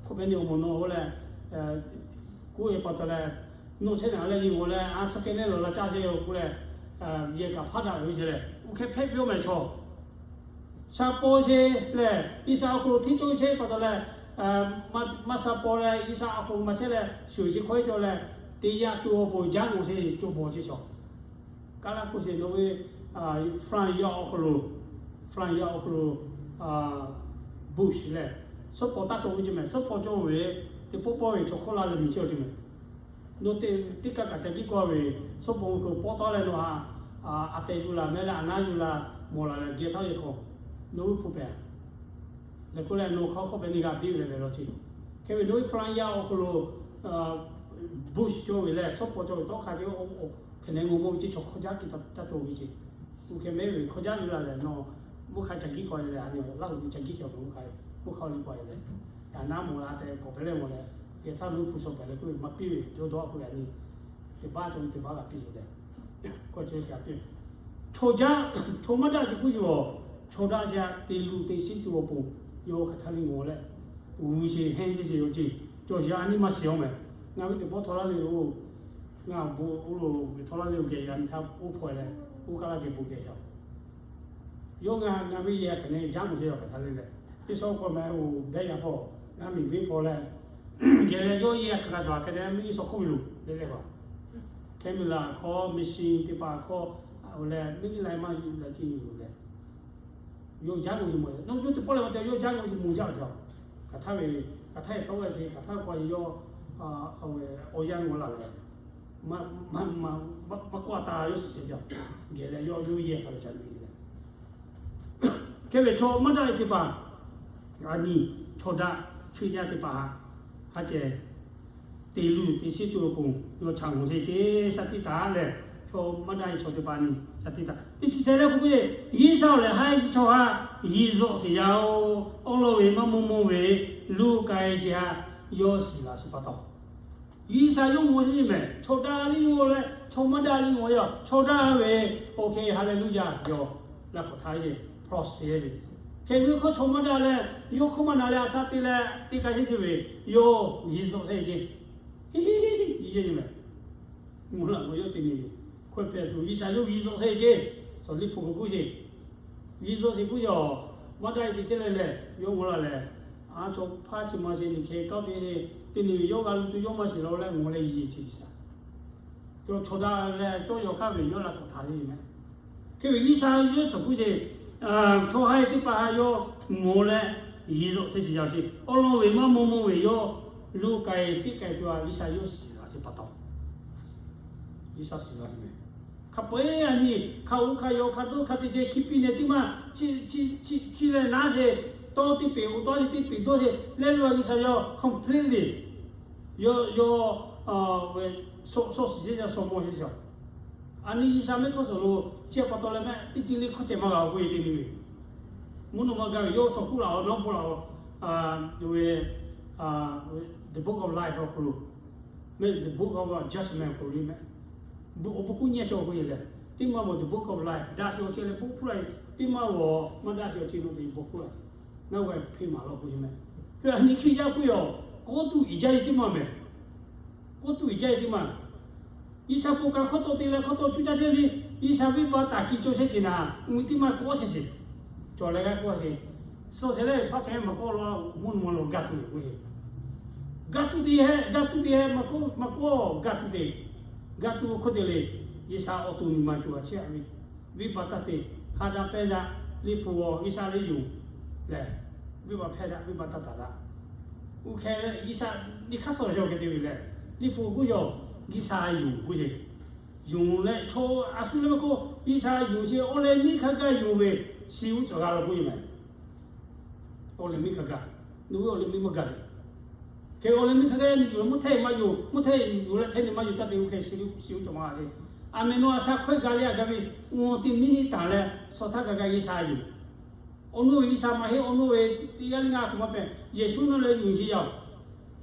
hkawˇ pehˇ ni awˬ moˍ nawˇ oˇ leh, k'oˆ ve pa taw leh, nawˇ chehˇ naˍ leh yeˬ g'awˬ leh a chi k'ai leh lawˬ la caˇ sheˍ yoˬ k'oˆ leh, yehˬ kaꞈ hpaˇ daꞈ ve ceˇ leh, oˇ hk'e hpehꞈ piˇ-oˆ mehˬ chaw. Sha paw sheˍ lehˬ, G'uiˬsha awˬ hk'aw lo hteˇ cawˇ chehˇ pa taw leh, maˇ sha paw leh G'uiˬsha awˬ hk'aw lo maˇ chehˇ leh, shuˍ chi hk'aw heˆ cawˇ leh, teˇ yanˇ to awˬ pon jaˇ ngawˬ sheˍ, co bawˬ ceˇ chaw. Kaˇ laˇ k'oˆ sheˍ, nawˬ ve France yaˇ awˬ hk'aw lo, France yaˇ awˬ hk'aw lo, Bush lehˬ, suhˉ paw taˇ cawˬ ve ceˇ mehˬ. Suhˉ paw cawˇ ve, teˇ pawˆ pawˆ ve chaw hk'oˆ la leh miˬ chehˇ ceˇ mehˬ. Nawˬ teˇ kaˇ kaꞈ ca jiˆ k'oˆ ve, suhˉ paw awˬ hk'aw lo pawˆ tawˆ leh nawˬ htaꞈ a tehˬ yuˬ la mehˬ leh a naˉ yuˬ la mawˬ la leh geh htaˇ yehˬ hk'aw, nawˬ hui hpu pehˍ leh k'oˆ leh nawˬ hk'aw hkawˇ pehˇ ni g'a piˇ ve leh ve law ceˇ. Hk'e ve nawˬ hui France yaˇ awˬ hk'aw lo Bush cawˇ ve leh suhˉ paw cawˇ ve tawˇ hk'a ceˇ, hk'e nehˬ ngawˬ mawˇ ve ceˇ chaw hk'aw jaˇ kiˇ taˇ cawˬ ve ceˇ. Oˇ hk'e mehˬ ve hk'aw jaˇ ve la lehˬ, nawˬ mvuhˇ hk'a ca jiˆ k'oˆ ve leh, a nyi Laˇ huˍ ve ca jiˆ cawˬ ve mvuhˇ hk'a, mvuhˇ hk'aw liˇ k'oˆ ve leh, a naˉ mawˬ la tehꞈ k'awꞈ pehˬ leh mawˬ leh, geh htaˇ nawˬ hui hpu suh pehˍ leh k'oˆ ve maˇ piˇ ve, yawˇ dawˇ k'oˆ ve a nyi, teˇ baˆ cawˬ ve teˇ baˆ g'a piˇ ve lehˬ, k'oˆ ce a piˇ ve, chaw jaˇ, chaw maˇ daꞈ sheˍ k'oˆ yoˬ. Chaw daꞈ sheˍ htaꞈ te luˬ te shiˉ tuˬ awˬ pon, yawˇ hk'aˬ htaˇ liˇ ngawˬ leh, g'uˇ sheˍ hehnˇ sheˍ yoˬ ceˇ. Cawˬ sheˍ a nyi maˇ shiˍ-oˬ mehˬ. Ngaˬ ve teˇ pawˆ htawˇ laˇ ve yoˬ. Ngaˬ bon oˇ lo ve htawˇ laˇ ve yoˬ geh yaꞈ nyi htaˇ oˇ hpaw leh, oˇ kaˇ laˇ geh bon geh yaꞈ-oˬ. Yawˇ ngaˬ, ngaˬ ve yehˬ hk'aˬ nehˬ jaˇ mawˬ sheˍ yaˬ hk'aˬ htaˇ le leh, teˇ shawˉ k'awꞈ mehˬ oˬ behˇ yaꞈ hpawˇ, ngaˬ miˬ guiˇ hpaw leh, geh leh yawˇ yehˬ hk'aˬ hk'aˬ cawˬ hk'e te miˇ suh hk'oˆ ve loˬ le leh, camera hkawˇ, machine teˇ hpaˍ hkawˇ, oˬ leh miˇ miˇ la maˇ yuˬ leh tiˇ yuˬ leh, yawˇ jaˇ k'o yuˬ mawˬ. Nawˬ yawˇ teˇ pawˆ leh ma te yawˇ jaˇ k'o yuˬ mawˬ jaˇ ve, hk'aˬ htaˇ ve, hk'aˬ htaˇ e tawˆ ve sheˍ, hk'aˬ htaˇ k'o yawˇ awˬ yanˇ g'aw la leh, maˇ kawˆ a ta yawˇ shiˍ chehˇ jaˇ. Geh leh yawˇ yawˇ yehˬ hk'aˬ ve ca ve leh, hk'e ve chaw maˇ daꞈ ve teˇ hpaˍ, a nyi, chaw daꞈ Hkriꞈ yaˇ teˇ hpaˍ htaꞈ ha ceh te luˬ te shiˍ tuˬ awˬ pon yawˇ chaꞈ ngawˬ chehˇ ce. Shaˍ tiꞈ taˍ lehˬ, chaw maˇ daꞈ ve chaw teˇ hpaˍ nyi shaˍ tiꞈ taˍ. Teˇ chi shehˍ leh k'oˆ ve, G'uiˬsha lehˬ ha chi chaw htaꞈ yiˬ zuhꞈ sheˍ yaˇ-oˬ. Awˉ lawˇ ve maˇ mawˇ mawˇ ve luˬ k'ai sheˍ htaꞈ yawˇ shiˍ laˬ sheˍ pa taw, G'uiˬsha yawˇ ngawˬ sheˍ mehˍ. Chaw daꞈ liˇ ngawˬ leh chaw maˇ daꞈ liˇ ngawˬ yaˇ, chaw daꞈ ve, OK, hallelujah, yawˇ laꞈ k'awꞈ htaꞈ ve, prosper ve. Hk'e ve hkawˇ chaw maˇ daꞈ leh, yawˇ hkawˇ maˇ na leh a shaꞈ te leh teˇ k'ai sheˍ ve, yawˇ yiˬ zuhꞈ sheˍ ce. Hiˉ hiˉ hiˉ, yiˬ yeˇ mehˍ. Mvuhˇ laꞈ g'awˇ yawˇ te nyi ve, hkawehˇ hpehꞈ tuˬ G'uiˬsha yawˇ yiˬ zuhꞈ sheˍ ce. Suhˍ liˇ hpu k'o k'oˆ sheˍ, yiˬ zuhꞈ sheˍ k'oˆ yaˇ, maˇ daꞈ e te chehˇ leh lehˬ, yawˇ ngawˬ laˬ lehˬ, a chaw hpaˇ chi ma sheˍ nyi hk'e kawˆ te, te nyi ve yawˇ g'a lu tuˬ yawˇ maˇ shiˍ la leh ngawˬ leh yiˬ yeˇ ce G'uiˬsha. Chaw daꞈ leh cawˇ yaw hk'aˇ ve yawˇ laꞈ k'awꞈ htaꞈ ve mehˍ. Hk'e ve G'uiˬsha yawˇ cawˬ k'oˆ ce, chaw ha e teˇ hpaˍ htaꞈ yawˇ ngawˬ leh yiˬ zuhꞈ sheˍ ce yaˇ ce. Awˉ lawˇ ve maˇ mawˇ mawˇ ve yawˇ luˬ k'ai sheˍ k'ai tuˬ a G'uiˬsha yawˇ shiˍ laˬ sheˍ pa taw, G'uiˬsha shiˍ laˬ sheˍ mehˍ. Hk'a peu-eˬ a nyi hk'a oˇ hk'a yaw hk'a dawˇ hk'a te ce hkiˇ piˇ neh teˇ maˇ chi leh naˉ sheˍ, tawˇ teˇ peˍ oˬ tawˇ teˇ peˍ dawˇ sheˍ leh lo a G'uiˬsha yawˇ completely yawˇ, yawˇ, shaw shiˍ sheˍ yaˇ shaw mawˇ sheˍ yaˇ. A nyi G'uiˬsha mehˆ hkawˇ suhˍ lo chi pa taw leh mehˆ teˇ ceuˬ le hkawˇ ceh maˇ g'a k'oˆ e te nyi ve, mvuhˇ naw ma gaˇ ve yawˇ shaw k'oˆ laˬ-oˬ, nawˉ bon laˬ-oˬ, ve, the book of life awˬ hk'aw lo, mehˆ the book of judgment awˬ hk'aw lo mehˆ, awˬ bon k'oˆ nyi cawˬ k'oˆ e lehˬ, teˇ maˇ mawˬ the book of life daꞈ sheˍ awˬ ceuˬ leh bon hpuˇ la e, teˇ maˇ mawˬ maˇ daꞈ sheˍ awˬ ceuˬ nawˬ te bon hpuˇ la e, ngaˬ hui hpehꞈ maˍ law k'oˆ e mehˆ. Hk'e a nyi Hkriꞈ yaˇ k'oˆ yaˇ, kawˇ tuˬ iˉ jaˇ e teˇ maˇ mehˍ. Kawˇ tuˬ iˉ jaˇ e teˇ maˇ G'uiˬsha bon kaꞈ hkawˇ tawˆ te leh hkawˇ tawˆ cuˇ caˇ chehˇ le, G'uiˬsha venˇbaˆ taˍ kiˬ cawˬ chehˇ sheˍ naˍ, mvuhˇ miˬ teˇ maˇ kawˆ sheˍ sheˍ. Cawˬ leh g'aˇ kawˆ sheˍ, suh sheˍ leh hpaˇ hk'e maˇ kawˆ law, mvuhˇ naw ma lo gaˇ tuˬ ve k'oˆ sheˍ. Gaˇ tuˬ te hehˆ, gaˇ tuˬ te hehˆ, maˇ kawˆ, maˇ kawˆ gaˇ tuˬ te. Gaˇ tuˬ hkawˇ te le, G'uiˬsha awˬ to nyi ma cawˬ a chehˇ a ve, venˇbaˆ taˇ te, ha daꞈ pehˇ daꞈ, liꞈ hpu g'aw G'uiˬsha le yonˍ lehˬ, venˇbaˆ hpehˇ daꞈ, venˇbaˆ taˇ taˍ daꞈ. Oˇ hk'e G'uiˬsha nyi hk'aˇ suh yaw hk'e te ve lehˬ, liꞈ hpu k'oˆ yaw, G'uiˬsha yonˍ k'oˆ ce. Yonˍ leh chaw a shu leh maˇ k'oˆ, G'uiˬsha yonˍ ce, awˬ leh miˇ hk'a gaˇ yonˍ ve, shiˍ uˉ cawˬ g'a law k'oˆ ve mehˍ. Awˬ leh miˇ hk'a gaˇ, nawˬ ve awˬ leh miˇ maˇ gaˇ ve. Hk'e awˬ leh miˇ hk'a gaˇ yaˇ nyi yonˍ leh mvuhˇ htehˆ maˇ yonˍ, mvuhˇ htehˆ yonˍ leh hpehˇ nyi maˇ yonˍ taˇ te ve hk'e shiˍ uˉ cawˬ maˇ g'a ce. A mehˍ nawˬ a shaꞈ hkawehˇ gaˬ le a gaˇ ve, awˬ te miˇ niˇ taˍ leh suh htaˇ gaˬ gaˇ G'uiˬsha yonˍ. Awˬ nawˬ ve G'uiˬsha maˇ heˆ, awˬ nawˬ ve teˇ g'aˇ le ngaˬ a htoꞈ ma hpehꞈ, Yeˍsuˆ nawˬ leh yonˍ sheˍ yaˇ-oˬ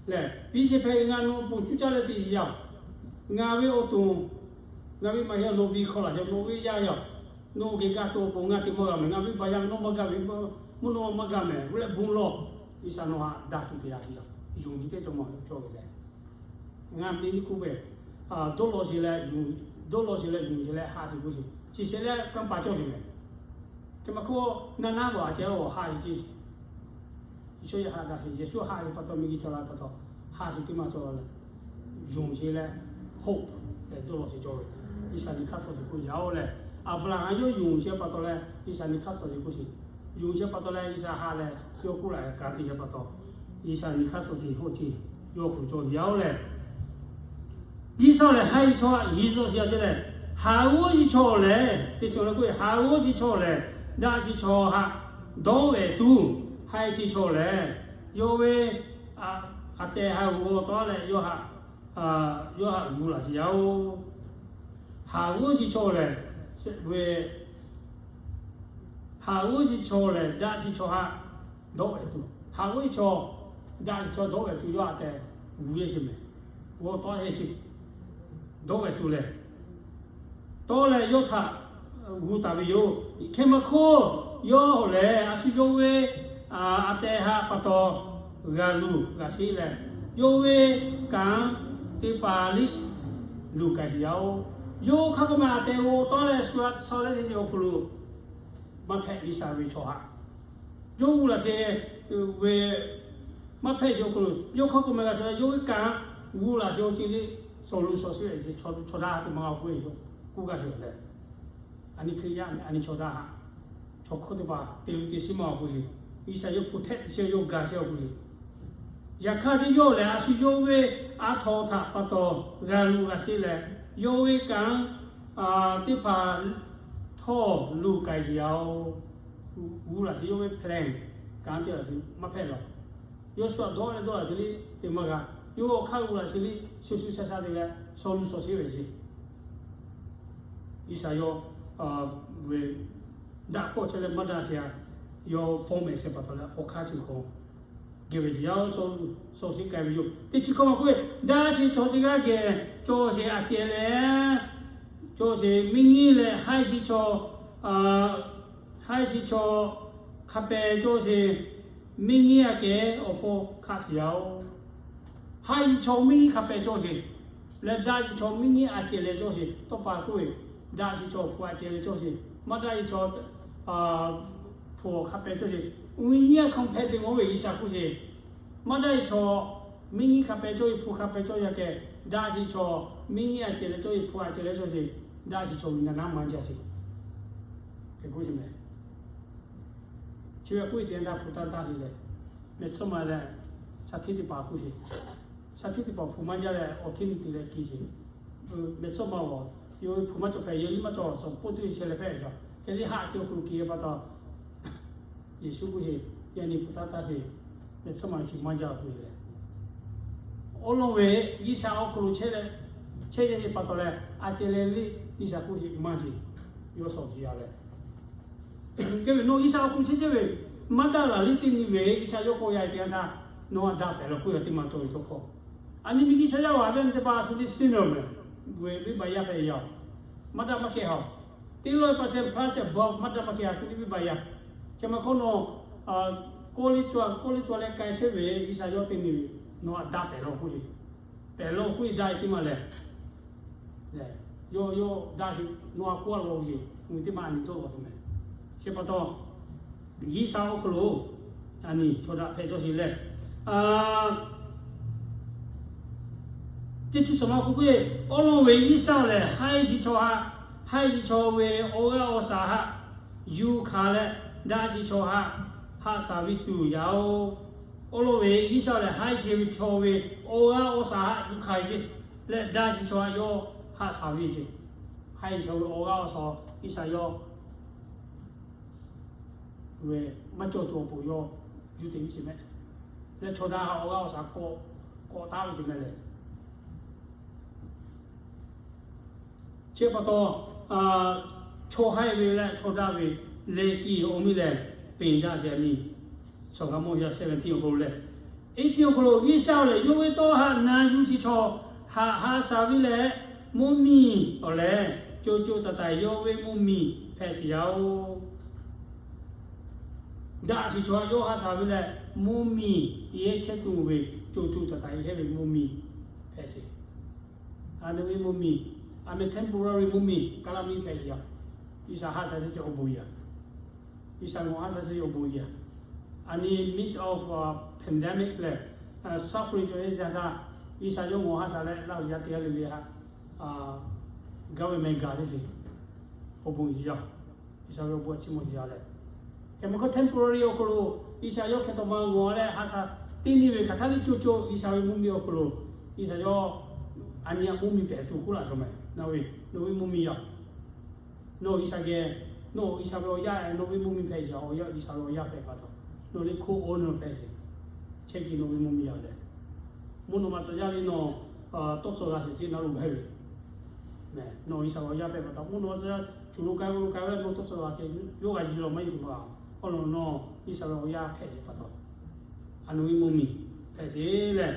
lehˬ, piˇ sheˍ hpehꞈ ve ngaˬ nawˬ ponˬ cuˇ caˇ leh te sheˍ yaˇ-oˬ. Ngaˬ ve awˬ to, ngaˬ ve maˇ heˆ, nawˬ ve hk'aw laˬ sheˍ, nawˬ ve yaˇ yaˇ-oˬ. Nawˬ geh gaˇ tuˬ awˬ pon ngaˬ te maˇ g'a mehˍ, ngaˬ ve baˬ yaˇ nawˬ maˇ gaˇ ve, mvuhˇ naw ma maˇ gaˇ mehˍ, oˇ leh bon lawˬ. G'uiˬsha nawˬ htaꞈ daꞈ tuˬ te yaˇ sheˍ yaˇ, yonˍ ve teˇ cawˬ maˇ cawˬ ve leh, ngaˬ te nyi k'oˆ ve, dawˇ law sheˍ leh, dawˇ law sheˍ leh yonˍ sheˍ leh haꞈ sheˍ k'oˆ sheˍ, chi sheˍ leh kanˇ paˍ cawˇ sheˍ mehˍ. Hk'e maˇ k'oˆ, naˇ naˉ g'awˬ a ceh awˬ haꞈ sheˍ ce. Yeˍsuˆ yaˇ haꞈ daꞈ sheˍ, Yeˍsuˆ haꞈ ve pa taw miˬguiˬ cawˬ la pa taw, haꞈ sheˍ teˇ maˇ cawˬ la leh, yonˍ sheˍ leh, hope leh dawˇ law sheˍ cawˬ ve. G'uiˬsha nyi hk'aˇ suh sheˍ k'oˆ yaˇ-oˬ lehˬ, Aˍbraˍhanˍ yawˇ yonˍ sheˍ pa taw leh G'uiˬsha nyi hk'aˇ suh sheˍ k'oˆ sheˍ. Yonˍ sheˍ pa taw leh G'uiˬsha haꞈ leh yawˇ k'oˆ la leh kanˉ te sheˍ pa taw, G'uiˬsha nyi hk'aˇ suh sheˍ hoˆ ce, yawˇ k'oˆ cawˬ yaˇ-oˬ lehˬ, G'uiˬsha lehˬ ha e chaw htaꞈ yiˬ zuhꞈ sheˍ a ce lehˬ, haˍ g'uˇ chi chaw lehˬ, teˇ ceuˬ le k'oˆ ve, haˍ g'uˇ chi chaw lehˬ, daꞈ chi chaw htaꞈ dawˇ ve tuˬ, ha e chi chaw lehˬ, yawˇ ve a tehˬ ha g'uˇ taw leh yawˇ htaꞈ, yawˇ htaꞈ gu laˬ sheˍ yaˇ-oˬ. Haˍ g'uˇ chi chaw lehˬ, ve haˍ g'uˇ chi chaw lehˬ, daꞈ chi chaw htaꞈ dawˇ ve tuˬ, haˍ g'uˇ chi chaw, daꞈ chi chaw dawˇ ve tuˬ yawˇ a tehˬ gu yeˇ ce mehˍ. G'aw tawˆ yeˇ ce, dawˇ ve tuˬ lehˬ, tawˇ leh yawˇ htaꞈ gu taˍ ve yoˬ. Hk'e maˇ hk'oˆ, yawˇ lehˬ a shu yawˇ ve a tehˬ htaꞈ pa taw g'a luˬ g'a sheˆ leh, yawˇ ve kanˉ teˇ hpaˍ liˇ luˬ k'ai sheˍ yaˇ-oˬ. Yawˇ hk'a k'oˆ ma a tehˬ g'aw tawˆ leh shu a shaw leh te ce awˬ hk'aw lo maˇ hpehꞈ G'uiˬsha ve chaw htaꞈ yawˇ gu laˬ sheˍ ve, maˇ hpehꞈ sheˍ awˬ hk'aw lo yawˇ hk'a k'oˆ ma g'a shaw leh yawˇ ve kanˉ gu laˬ sheˍ awˬ ceuˬ le, sawˬ luˬ sawˬ sheˆ ve ce, chaw daꞈ ha k'oˆ ma g'a k'oˆ ve yoˬ. K'oˆ g'a sheˍ leh, a nyi Hkriꞈ yaˇ mehˍ, a nyi chaw daꞈ ha, chaw hkawˇ teˇ hpaˍ te luˬ te shiˍ maˇ awˬ k'oˆ ve, G'uiˬsha yawˇ protect te chehˇ, yawˇ ga chehˇ awˬ k'oˆ ve, yaꞈ hk'aˇ teˇ yawˇ lehˬ a shu yawˇ ve a htaw htaꞈ pa taw g'a luˬ g'a sheˆ leh, yawˇ ve kanˉ teˇ hpaˍ htawˇ luˬ k'ai sheˍ yaˇ-oˬ. Gu laˬ sheˍ yawˇ ve plan, kanˉ teˇ hpaˍ maˇ hpehꞈ laˬ. Yawˇ shu aꞈ dawˇ leh dawˇ laꞈ sheˍ liˇ te maˇ g'a. Yawˇ awˬ hk'aˇ g'aw laꞈ sheˍ liˇ shu shu sha sha te leh Sawˉluꞈ shawˍ sheˍ ve ce. G'uiˬsha yawˇ daꞈ hpawˇ chehˇ leh maˇ daꞈ sheˍ a, yawˇ fawˉ mehˍ sheˍ pa taw leh awˬ hk'aˇ chi hk'aw geh ve ce yaˇ-oˬ, Sawˉluꞈ shawˍ sheˍ k'ai ve yoˬ. Teˇ chi hkawˇ ma k'oˆ ve, daꞈ sheˍ chaw teˇ g'aˇ geh cawˬ sheˍ, aꞈ cehˬ leh cawˬ sheˍ, miˇ nyiˇ leh haiˉ chi chaw, haiˉ chi chaw hk'a peh cawˬ sheˍ, miˇ nyiˇ aꞈ kehˉ awˬ hpawˇ hk'aˆ sheˍ yaˇ-oˬ. Haiˉ chi chaw miˇ nyiˇ hk'a peh cawˬ sheˍ leh daꞈ sheˍ chaw miˇ nyiˇ aꞈ cehˬ leh cawˬ sheˍ. Tawˇ pa k'oˆ ve, daꞈ sheˍ chaw hpu aꞈ cehˬ leh cawˬ sheˍ, maˇ daꞈ sheˍ chaw hpu awˬ hk'a peh cawˬ sheˍ. Uiˍ nyiˇ aꞈ hk'aw hpehꞈ te mawˬ ve G'uiˬsha k'oˆ sheˍ. Maˇ daꞈ sheˍ chaw miˇ nyiˇ hk'a peh cawˬ sheˍ, hpu hk'a peh cawˬ yaˇ kehˬ, daꞈ sheˍ chaw miˇ nyiˇ aꞈ cehˬ leh cawˬ sheˍ, hpu aꞈ cehˬ leh cawˬ sheˍ, daꞈ sheˍ chaw ve na naˉ maˇ jaˇ ce. K'oˆ sheˍ meh. Chi ve k'oˆ ve teˇ yanˇ htaˇ hpu taˇ taˇ sheˍ leh, meh tsuhˇ ma leh, shaˍ hteˇ teˇ hpaˍ k'oˆ sheˍ. Shaˍ hteˇ teˇ hpaˍ hpu maˇ jaˇ leh awˬ hteˇ nyi te leh ki sheˍ. Meh tsuhˇ ma-oˬ, yawˇ ve hpu maˇ cawˬ hpehꞈ, yawˇ nyiˇ maˇ cawˬ, suhˍ poˆ teˇ ceh leh hpehꞈ ve yaˇ. Hk'e liˇ haˆ chi awˬ hk'aw lo kehˬ ve pa taw, Yeˍsuˆ k'oˆ sheˍ, yaꞈ nyi hpu taˇ taˇ sheˍ, meh tsuhˇ ma chi maˇ jaˇ k'oˆ ve leh, awˉ lawˇ ve G'uiˬsha awˬ hk'aw lo chehˇ leh, chehˇ ve pa taw leh, aꞈ cehˬ leh liˇ G'uiˬsha k'oˆ sheˍ maˇ sheˍ, yawˇ shawˍ jeˬ yaˇ leh. Hk'e ve nawˬ G'uiˬsha awˬ hk'aw lo chehˇ chehˇ ve, maˇ daꞈ laˬ liˇ teˇ nyi ve G'uiˬsha yawˇ k'awꞈ yaˇ teˇ yanˇ htaˇ, nawˬ aꞈ daꞈ pehˍ law k'oˆ yaˇ teˇ ma tawˇ ve tawˇ hkawˇ. A nyi miˬguiˬ chaw yaˇ awˬ ha ve teˇ pa a shu liˇ sinner meh, ve venˇbaˆ yaˇ hpehꞈ yaˇ-oˬ. Maˇ daꞈ maˇ kehˬ haꞈ. Teˇ lawˇ percent plus above maˇ daꞈ maˇ kehˬ haꞈ shu liˇ venˇbaˆ yaˇ. Hk'e ma hk'awˇ nawˬ kawˇ liˇ taw kawˇ liˇ taw leh k'ai chehˇ ve G'uiˬsha yawˇ teˇ nyi ve, nawˬ aꞈ daꞈ pehˍ law k'oˆ sheˍ. Pehˬ law k'oˆ ve daꞈ e teˇ ma lehˬ, yawˇ yawˇ daꞈ sheˍ, nawˬ aꞈ kawˇ law sheˍ, uiˍ teˇ ma a nyi dawˇ law tuˬ meh. Chi pa taw, G'uiˬsha awˬ hk'aw lo a nyi chaw daꞈ hpehꞈ cawˬ sheˍ leh, teˇ chi suhˍ ma k'oˆ k'o, awˉ lawˇ ve G'uiˬsha lehˬ, haiˉ chi chaw haˆ, haiˉ chi chaw ve awˬ g'aˇ awˬ shaˍ haˆ yuˬ hkanˍ leh, daꞈ chi chaw haˆ haˆ shaˍ ve tuˬ yaˇ-oˬ. Awˉ lawˇ ve G'uiˬsha lehˬ, haiˉ chi ve chaw ve awˬ g'aˇ awˬ shaˍ haˆ yuˬ hkanˍ ve ce leh, daꞈ chi chaw haˆ yawˇ haˆ shaˍ ve ce. Haiˉ chi chaw ve awˬ g'aˇ awˬ shaˍ G'uiˬsha yawˇ ve maˇ cawˬ tuˬ awˬ pon yawˇ yuˬ te ve ce meh. Leh chaw daꞈ haˆ awˬ g'aˇ awˬ shaˍ k'awꞈ k'awꞈ taˍ ve ce meh lehˬ. Chi pa taw, chaw haiˉ ve leh chaw daꞈ ve leh kiˇ awˬ miˇ lehˬ, peˬ daꞈ sheˍ a nyi. Shawˍ g'a mawˇ yaˇ seventeen awˬ hk'aw lo leh, eighteen awˬ hk'aw lo G'uiˬsha lehˬ, yawˇ ve tawˇ haˆ na yuˬ chi chaw haˆ haˆ shaˍ ve leh, mvuhˇ miˬ awˬ lehˬ co co taiˍ taiˍ yawˇ ve mvuhˇ miˬ hpehꞈ sheˍ yaˇ-oˬ. Daꞈ sheˍ chaw haˆ yawˇ haˆ shaˍ ve leh, mvuhˇ miˬ yehˇ chehˇ tuˬ ve co co taiˍ taiˍ yehˇ ve mvuhˇ miˬ hpehꞈ sheˍ. A nyi ve mvuhˇ miˬ, a meh temporary mvuhˇ miˬ kaˇ laˇ miˇ hpehꞈ yaˇ. G'uiˬsha haˆ shaˍ sheˍ awˬ bon yaˇ. G'uiˬsha ngawˬ haˆ shaˍ sheˍ awˬ bon yaˇ. A nyi midst of pandemic leh suffering cawˬ ve teˇ yanˇ htaˇ, G'uiˬsha yawˇ ngawˬ haˆ shaˍ leh laˇ yaˇ teˇ g'aˇ le le haˆ, government gaˬ teˇ sheˍ awˬ bon yaˇ. G'uiˬsha ve awˬ bon a chiˇ mvuh yaˇ leh, hk'e ma hk'aˇ temporary awˬ hk'aw lo G'uiˬsha yawˇ hk'e taw ma ngawˬ leh haˆ shaˍ teˇ nyi ve hk'aˬ htaˇ liˇ co co G'uiˬsha ve mvuhˇ miˬ awˬ hk'aw lo G'uiˬsha yawˇ a nyi a mvuhˇ miˬ hpehꞈ tuˬ k'oˆ laꞈ shawˍ meh. Nawˬ ve, nawˬ ve mvuhˇ miˬ yaˇ, nawˬ G'uiˬsha geh, nawˬ G'uiˬsha ve awˬ yaˇ, nawˬ ve mvuhˇ miˬ hpehꞈ yaˇ, awˬ yaˇ G'uiˬsha ve awˬ yaˇ hpehꞈ pa taw, nawˬ le co-owner hpehꞈ ve, chehˇ kuiˬ nawˬ ve mvuhˇ miˬ yaˇ leh, mvuhˇ naw ma tcuh yaˇ le nawˬ tawˇ tcuh g'a sheˍ ce na lo gaˬ ve, nawˬ G'uiˬsha ve awˬ yaˇ hpehꞈ pa taw, mvuhˇ naw ma tcuh yaˇ cuˬ lo k'ai lo k'ai leh nawˬ tawˇ tcuh g'a sheˍ, yawˇ g'a yiˬ lawˬ maˇ yiˬ tuˬ ma, awˬ lawn nawˬ G'uiˬsha ve awˬ yaˇ hpehꞈ ve pa taw, a nawˬ ve mvuhˇ miˬ hpehꞈ sheˍ leh,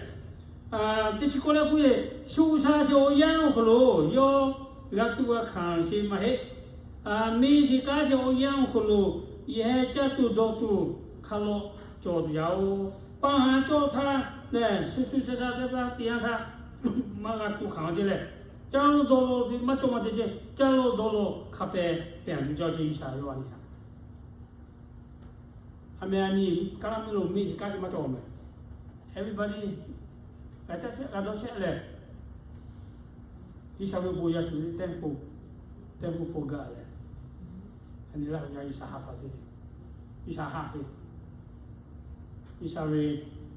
teˇ chi k'awˇ leh k'oˆ ve, shu sha sheˍ awˬ yanˇ awˬ hk'aw lo yawˇ g'a tuˬ g'a hkanˍ sheˍ maˇ heˆ. Miˬ sheˍ kanˉ sheˍ awˬ yanˇ awˬ hk'aw lo yehˬ caˇ tuˬ dawˬ tuˬ hk'a lawꞈ cawˬ tuˬ yaˇ-oˬ. Paˇ ha cawˇ htaˇ lehˬ, shu shu sha sha teˇ hpaˍ teˇ yanˇ htaˇ maˇ g'a tuˬ hkanˍ ce leh, caˇ lawˬ dawˬ lawˬ maˇ cawˬ maˇ te ce, caˇ lawˬ dawˬ lawˬ hk'a peh pehˬ tuˬ jaˇ ce G'uiˬsha ve a nyi. A meh a nyi, kaˇ laˇ miˇ lo miˬ sheˍ kanˉ sheˍ maˇ cawˬ meh. Everybody g'a caˇ chehˇ g'a dawˇ chehˇ leh, G'uiˬsha ve bon yaˇ shu ve thankful, thankful for God leh, a nyi laˇ yaˇ G'uiˬsha haˆ shaˍ sheˍ, G'uiˬsha haˆ sheˍ, G'uiˬsha ve,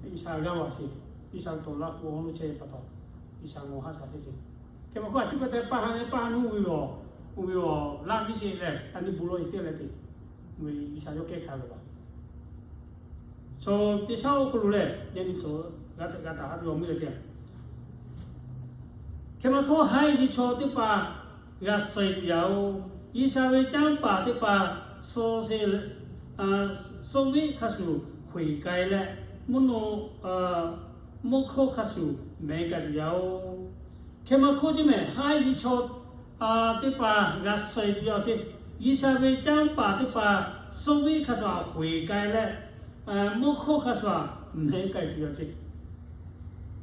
G'uiˬsha g'aˇ va sheˍ, G'uiˬsha ve tawˍ laˇ k'o awˬ lo chehˇ pa taw, G'uiˬsha ngawˬ haˆ shaˍ sheˍ sheˍ. Hk'e ma hk'aˇ a chi pa taw paˇ ha leh paˇ ha nuˇ ve awˬ, oˇ ve awˬ laˇ viˉ sheˍ leh a nyi bon lawˬ e teˇ leh te, G'uiˬsha yawˇ kehˉ hkanˍ ve laˬ. Chaw teˇ shaˉ oˇ hk'aw lo lehˬ, yaꞈ nyi chaw g'a taˍ g'a taˍ haˉ ve awˬ miˇ leh teˇ yanˇ, hk'e maˇ hkawˇ haiˉ chi chaw teˇ hpaˍ g'a suh tuˬ yaˇ oˬ. G'uiˬsha ve canˇ paˍ teˇ hpaˍ suh sheˍ, suh viˆ hk'a shuˍ hk'oꞈ e k'ai leh, mvuhˇ naw, mvuhˇ hkawˇ hk'a shuˍ mehˬ k'ai tuˬ yaˇ oˬ. Hk'e maˇ hkawˇ ceˇ mehˬ, haiˉ chi chaw teˇ hpaˍ g'a suh tuˬ yaˇ oˬ ceˇ. G'uiˬsha ve canˇ paˍ teˇ hpaˍ suh viˆ hk'a shuˍ hk'oꞈ e k'ai leh, mvuhˇ hkawˇ hk'a shuˍ mehˬ k'ai tuˬ yaˇ oˬ ceˇ.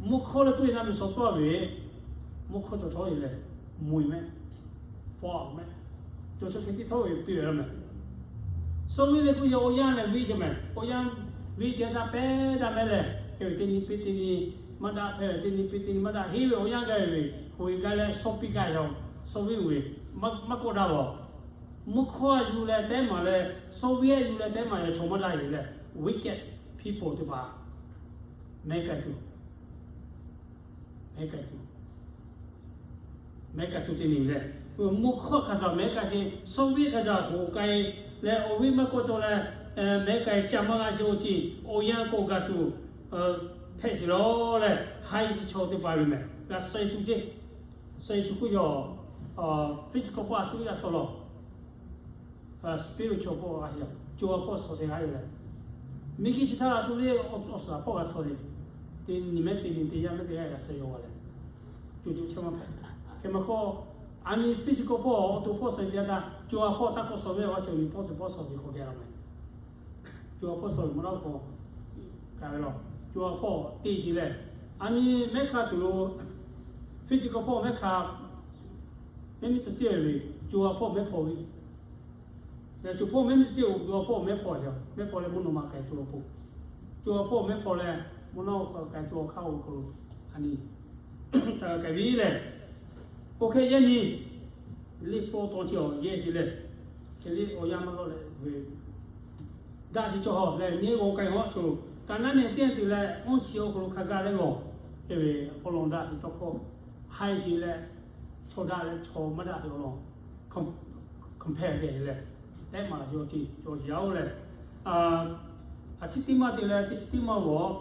Mvuhˇ hkawˇ leh k'oˆ ve na miˬ shawˍ tawˆ ve, mvuhˇ hkawˇ cawˬ chaw e leh, mvuhˇ e mehˆ, fawˬ mehˆ, cawˬ chaw hk'e tiˉ htawˇ ve piˇ ve la mehˬ. Suh viˆ leh k'oˆ ve awˬ yanˇ lehˬ viˆ ceˇ mehˬ. Awˬ yanˇ viˆ teˇ daˇ pehˇ daˇ mehˉ leh, hk'e ve teˇ nyi piˇ teˇ nyi maˇ daꞈ, hpehˇ ve teˇ nyi piˇ teˇ nyi maˇ daꞈ, henˇ ve awˬ yanˇ gaˇ ve, hk'oꞈ e k'ai leh suh piˇ k'ai yaˇ oˬ. Suh viˆ ve maˇ kawˆ daˇ ve, mvuhˇ hkawˇ a yuˬ leh tehˉ maˍ leh, suh viˆ a yuˬ leh tehˉ maˍ yaˇ chaw maˇ daꞈ ve leh, wicked people teˇ hpaˍ mehˬ k'ai tuˬ, mehˬ k'ai tuˬ, mehˬ k'ai tuˬ teˇ nyi leh, mvuhˇ hkawˇ hk'a shuˍ mehˬ k'ai sheˍ, suh viˆ hk'a shuˍ hk'oꞈ k'ai leh awˬ viˉ maˇ kawˆ cawˬ leh, mehˬ k'ai ca maˇ g'a sheˍ oˇ ceˇ, awˬ yanˇ k'awꞈ gaˬ tuˬ hpehꞈ sheˍ lawˬ leh, haiˉ chi chaw teˇ hpaˍ ve mehˬ g'a suh tuˬ ceˇ. Suh tuˬ k'oˆ yaˇ, physical hpawˇ a shu g'a suh lawˬ, spiritual hpawˇ a, co a hpawˇ suh sheˍ g'a yoˬ leh, miˬguiˬ chi htaˇ a shu le, awˬ suhˍ hpawˇ g'a suh le, teˇ nyi mehˉ teˇ nyi teˇ yanˇ mehˉ teˇ yanˇ g'a suh yaˇ oˬ leh, co co chehˇ maˇ hpehꞈ. Hk'e maˇ hkawˇ, a nyi physical hpawˇ awˬ to hpawˇ suh teˇ yanˇ htaˇ co a hpawˇ taˇ kawˆ suh ve awˬ g'aˇ chi nyi hpawˇ suh hpawˇ suh sheˍ hk'awꞈ geh la mehˬ. Co a hpawˇ suh ve maˇ dawˇ k'o, kaꞈ ve lawˬ, co a hpawˇ teˇ sheˍ leh, a nyi mehˉ hk'a tuˬ lo physical hpawˇ mehˉ hk'a mehˉ miˇ tcuh ceˇ ve, co a hpawˇ mehˉ hpawˇ ve, yaꞈ co hpawˇ mehˉ miˇ tcuh ceˇ oˬ, co a hpawˇ mehˉ hpawˇ yaˇ, mehˉ hpawˇ leh mvuhˇ naw ma k'ai tuˬ awˬ pon, co a hpawˇ mehˉ hpawˇ leh mvuhˇ naw ma k'ai tuˬ awˬ hk'aˇ awˬ hk'aw lo, a nyi, k'ai ve lehˬ, oˇ hk'e yaˇ nyi, liꞈ hpu taw chi awˬ yehˬ chi lehˬ, hk'e liꞈ awˬ yanˇ maˇ lawˆ leh ve, daꞈ chi cawˬ hawˬ leh nyi g'awˬ k'ai hawˉ choˬ, kaꞈ naˉ nehˬ teˇ yanˇ te leh awˇ chi awˬ hk'aw lo hk'a gaˇ leh g'awˬ, hk'e ve awˬ lawn daꞈ chi tawˇ hkawˇ, haiˉ chi leh, chaw daꞈ leh chaw maˇ daꞈ ve awˬ lawn compare leh, tehˉ maˍ laˬ chi awˬ ceuˬ cawˬ yaˇ oˬ leh, a ciˉ teˇ maˇ te leh teˇ chi teˇ maˇ g'awˬ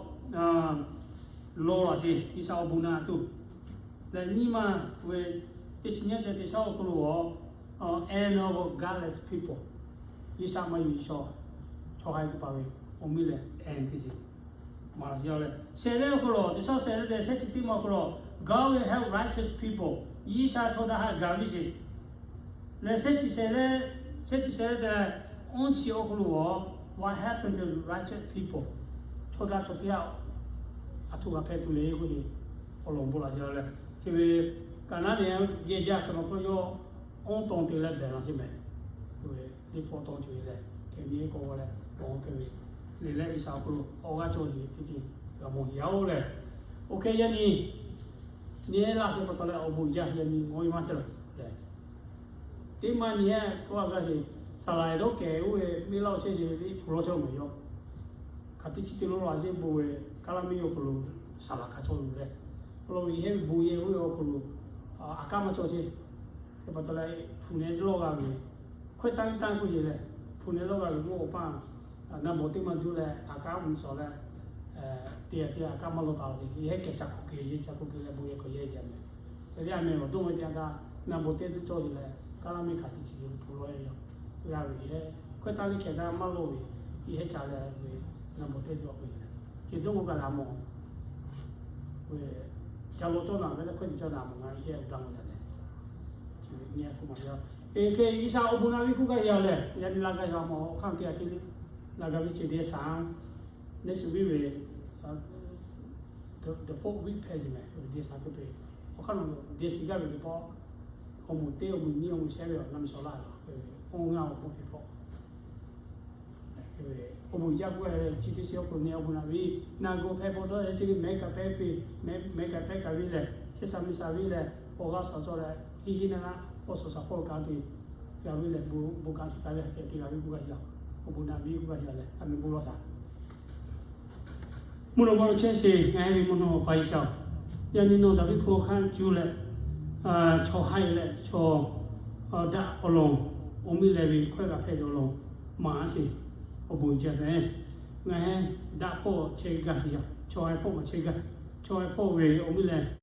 lawˬ laˬ sheˍ, G'uiˬsha awˬ bon naꞈ tuˬ leh nyiˇ maˇ ve teˇ chi nyiˇ te teˇ shaˉ awˬ hk'aw lo g'awˬ, end of godless people, G'uiˬsha maˇ yuˬ chaw, chaw haiˬ teˇ hpaˍ ve awˬ miˇ leh end teˇ ceuˬ maˍ laˬ sheˍ leh, shehˍ lehˉ awˬ hk'aw lo teˇ shaˉ shehˍ lehˉ te shehˉ chi teˇ maˇ awˬ hk'aw lo, God will help righteous people, G'uiˬsha chaw daꞈ haꞈ gaˬ ve sheˍ. Leh shehˉ chi shehˍ lehˉ, shehˉ chi shehˍ lehˉ te leh, awˇ chi awˬ hk'aw lo g'awˬ, what happened to righteous people, chaw daꞈ chaw teˇ g'aˇ aˬ htoꞈ g'a hpehꞈ tuˬ le k'oˆ ve, awˬ lawn bon laˬ sheˍ leh, chi ve kaꞈ naˉ nehˬ yehˬ jaˇ hk'e ma k'oˆ yawˇ awˇ taw te leh behˬ laˬ sheˍ mehˬ. Liꞈ hpu taw cawˬ ve lehˬ, hk'e nyi k'awꞈ g'awˬ leh, awˬ hk'e ve le leh G'uiˬsha awˬ hk'aw lo awˬ g'aˇ cawˬ ve teˇ ceuˬ g'a mawˬ yaˇ oˬ lehˬ, oˇ hk'e yaˇ nyi nyi laˇ hk'e pa taw leh awˬ bon jaˇ yaˇ nyi ngawˬ ve maˇ chehˇ lehˬ, teˇ maˇ nyi k'oˆ a g'a sheˍ, saˍ laˍ dawˇ kehˬ oˇ ve miˇ laˇ oˇ chehˇ sheˍ ve liꞈ hpu lawˇ chehˇ oˬ mehˬ yawˇ, hk'aˬ teˇ chi teˇ lawˇ laˬ yehˇ bon ve, Kaˇlaˇ miˇ awˬ hk'aw lo saˍ laˍ hk'a cawˬ ve leh, awˬ lawn ve yehˇ ve bon yehˇ oˇ ve awˬ hk'aw lo aꞈ kaˉ maˇ cawˬ ceˇ. Hk'e pa taw leh hpu nehˬ lawˇ g'a ve, hkawehˇ tanˇ viˉ tanˇ k'oˆ yeˬ leh, hpu nehˬ lawˇ g'a ve mawˇ awˬ paˇ na bawˬ teˇ maˇ duˇ leh aꞈ kaˉ mvuhˇ suhˍ leh, teˇ g'aˇ teˇ g'aˇ aꞈ kaˉ maˇ lawˇ taˍ laˇ ceˇ. Yehˇ kehˬ ca hk'oˆ kehˬ yehˇ, ca hk'oˆ kehˬ leh bon yehˇ k'awꞈ yehˇ yaˇ mehˬ. Teˇ g'aˇ mehˬ awˬ doˇ ve teˇ g'aˇ kaꞈ na bawˬ teˇ duˇ cawˇ yeˬ leh, Kaˇlaˇ miˇ hk'aˬ teˇ chi ve hpu lawˇ yaˇ, g'a ve yehˇ hkawehˇ tanˇ viˉ hkehˬ kaꞈ maˇ lawˇ ve, yehˇ ca leh ve na bawˬ teˇ duˇ k'oˆ yeˬ leh, chi dawˇ k'o kaꞈ la mawˬ ve, ca law cawˇ naˍ ve leh hkawehˇ te cawˇ naˍ mawˬ ngaˬ yehˇ uiˍ daꞈ mawˬ yaˇ leh, chi ve nyi a hk'oˆ maˬ yaˇ. Hk'e G'uiˬsha awˬ bon naꞈ viˉ hk'oˆ gaˇ yaˇ lehˬ, yaꞈ nyi la gaˇ yaˇ mawˬ awˬ hk'aˇ teˇ g'aˇ teˇ le, la gaˇ ve chi de shaˍ, next week ve, the fourth week hpehꞈ yeˬ mehˬ, de shaˍ hk'e te, awˬ hk'aˇ nawˬ de shiˍ gaˇ ve teˇ pawˆ, awˬ moˍ teˇ awˬ moˍ nyiˇ awˬ moˍ shehˉ ve awˬ na miˬ shawˍ laˇ, awˬ ngaˇ awˬ hpawˇ hpehꞈ hpawˇ Awˬ bon jaˇ k'oˆ ve chi teˇ shiˍ awˬ hk'aw lo nyi awˬ bon naꞈ viˉ, naˬ gawˬ hpehꞈ bawˬ dawˇ leh chi ve mehˉ kaꞈ hpehꞈ piˇ, mehˉ kaꞈ hpehꞈ kaꞈ viˉ leh, chehˇ sha miˇ sha viˉ leh, awˬ g'aˇ suhˍ cawˇ leh, hiˉ hiˉ naˇ naˇ awˬ suhˍ shaˍ hpawˇ lo kaꞈ te g'a viˉ leh, bon bon kaꞈ shiˍ kaꞈ leh ceh te g'a viˉ k'oˆ gaˇ yaˇ, awˬ bon naꞈ viˉ k'oˆ gaˇ yaˇ leh, a miˬ bon lawˬ taˍ. Mvuhˇ naw ma lo chehˇ sheˍ, ngaˬ hui ve mvuhˇ naw ma Awˬ pa G'uiˬsha-oˬ, yaꞈ nyi nawˬ Daˍviˆ hkawˇ hk'aˇ cuˇ leh, chaw haiˬ leh chaw daꞈ awˬ lawn, awˬ miˇ leh ve hkawehˇ g'a hpehꞈ ve awˬ lawn maˍ sheˍ. Awˬ bon jaˇ mehˬ. Ngaˬ hui daꞈ hpawˇ chehˇ gaˇ ve yaˇ, chaw haiˬ hpawˇ kaꞈ chehˇ gaˇ. Chaw haiˬ hpawˇ ve awˬ miˇ lehˬ,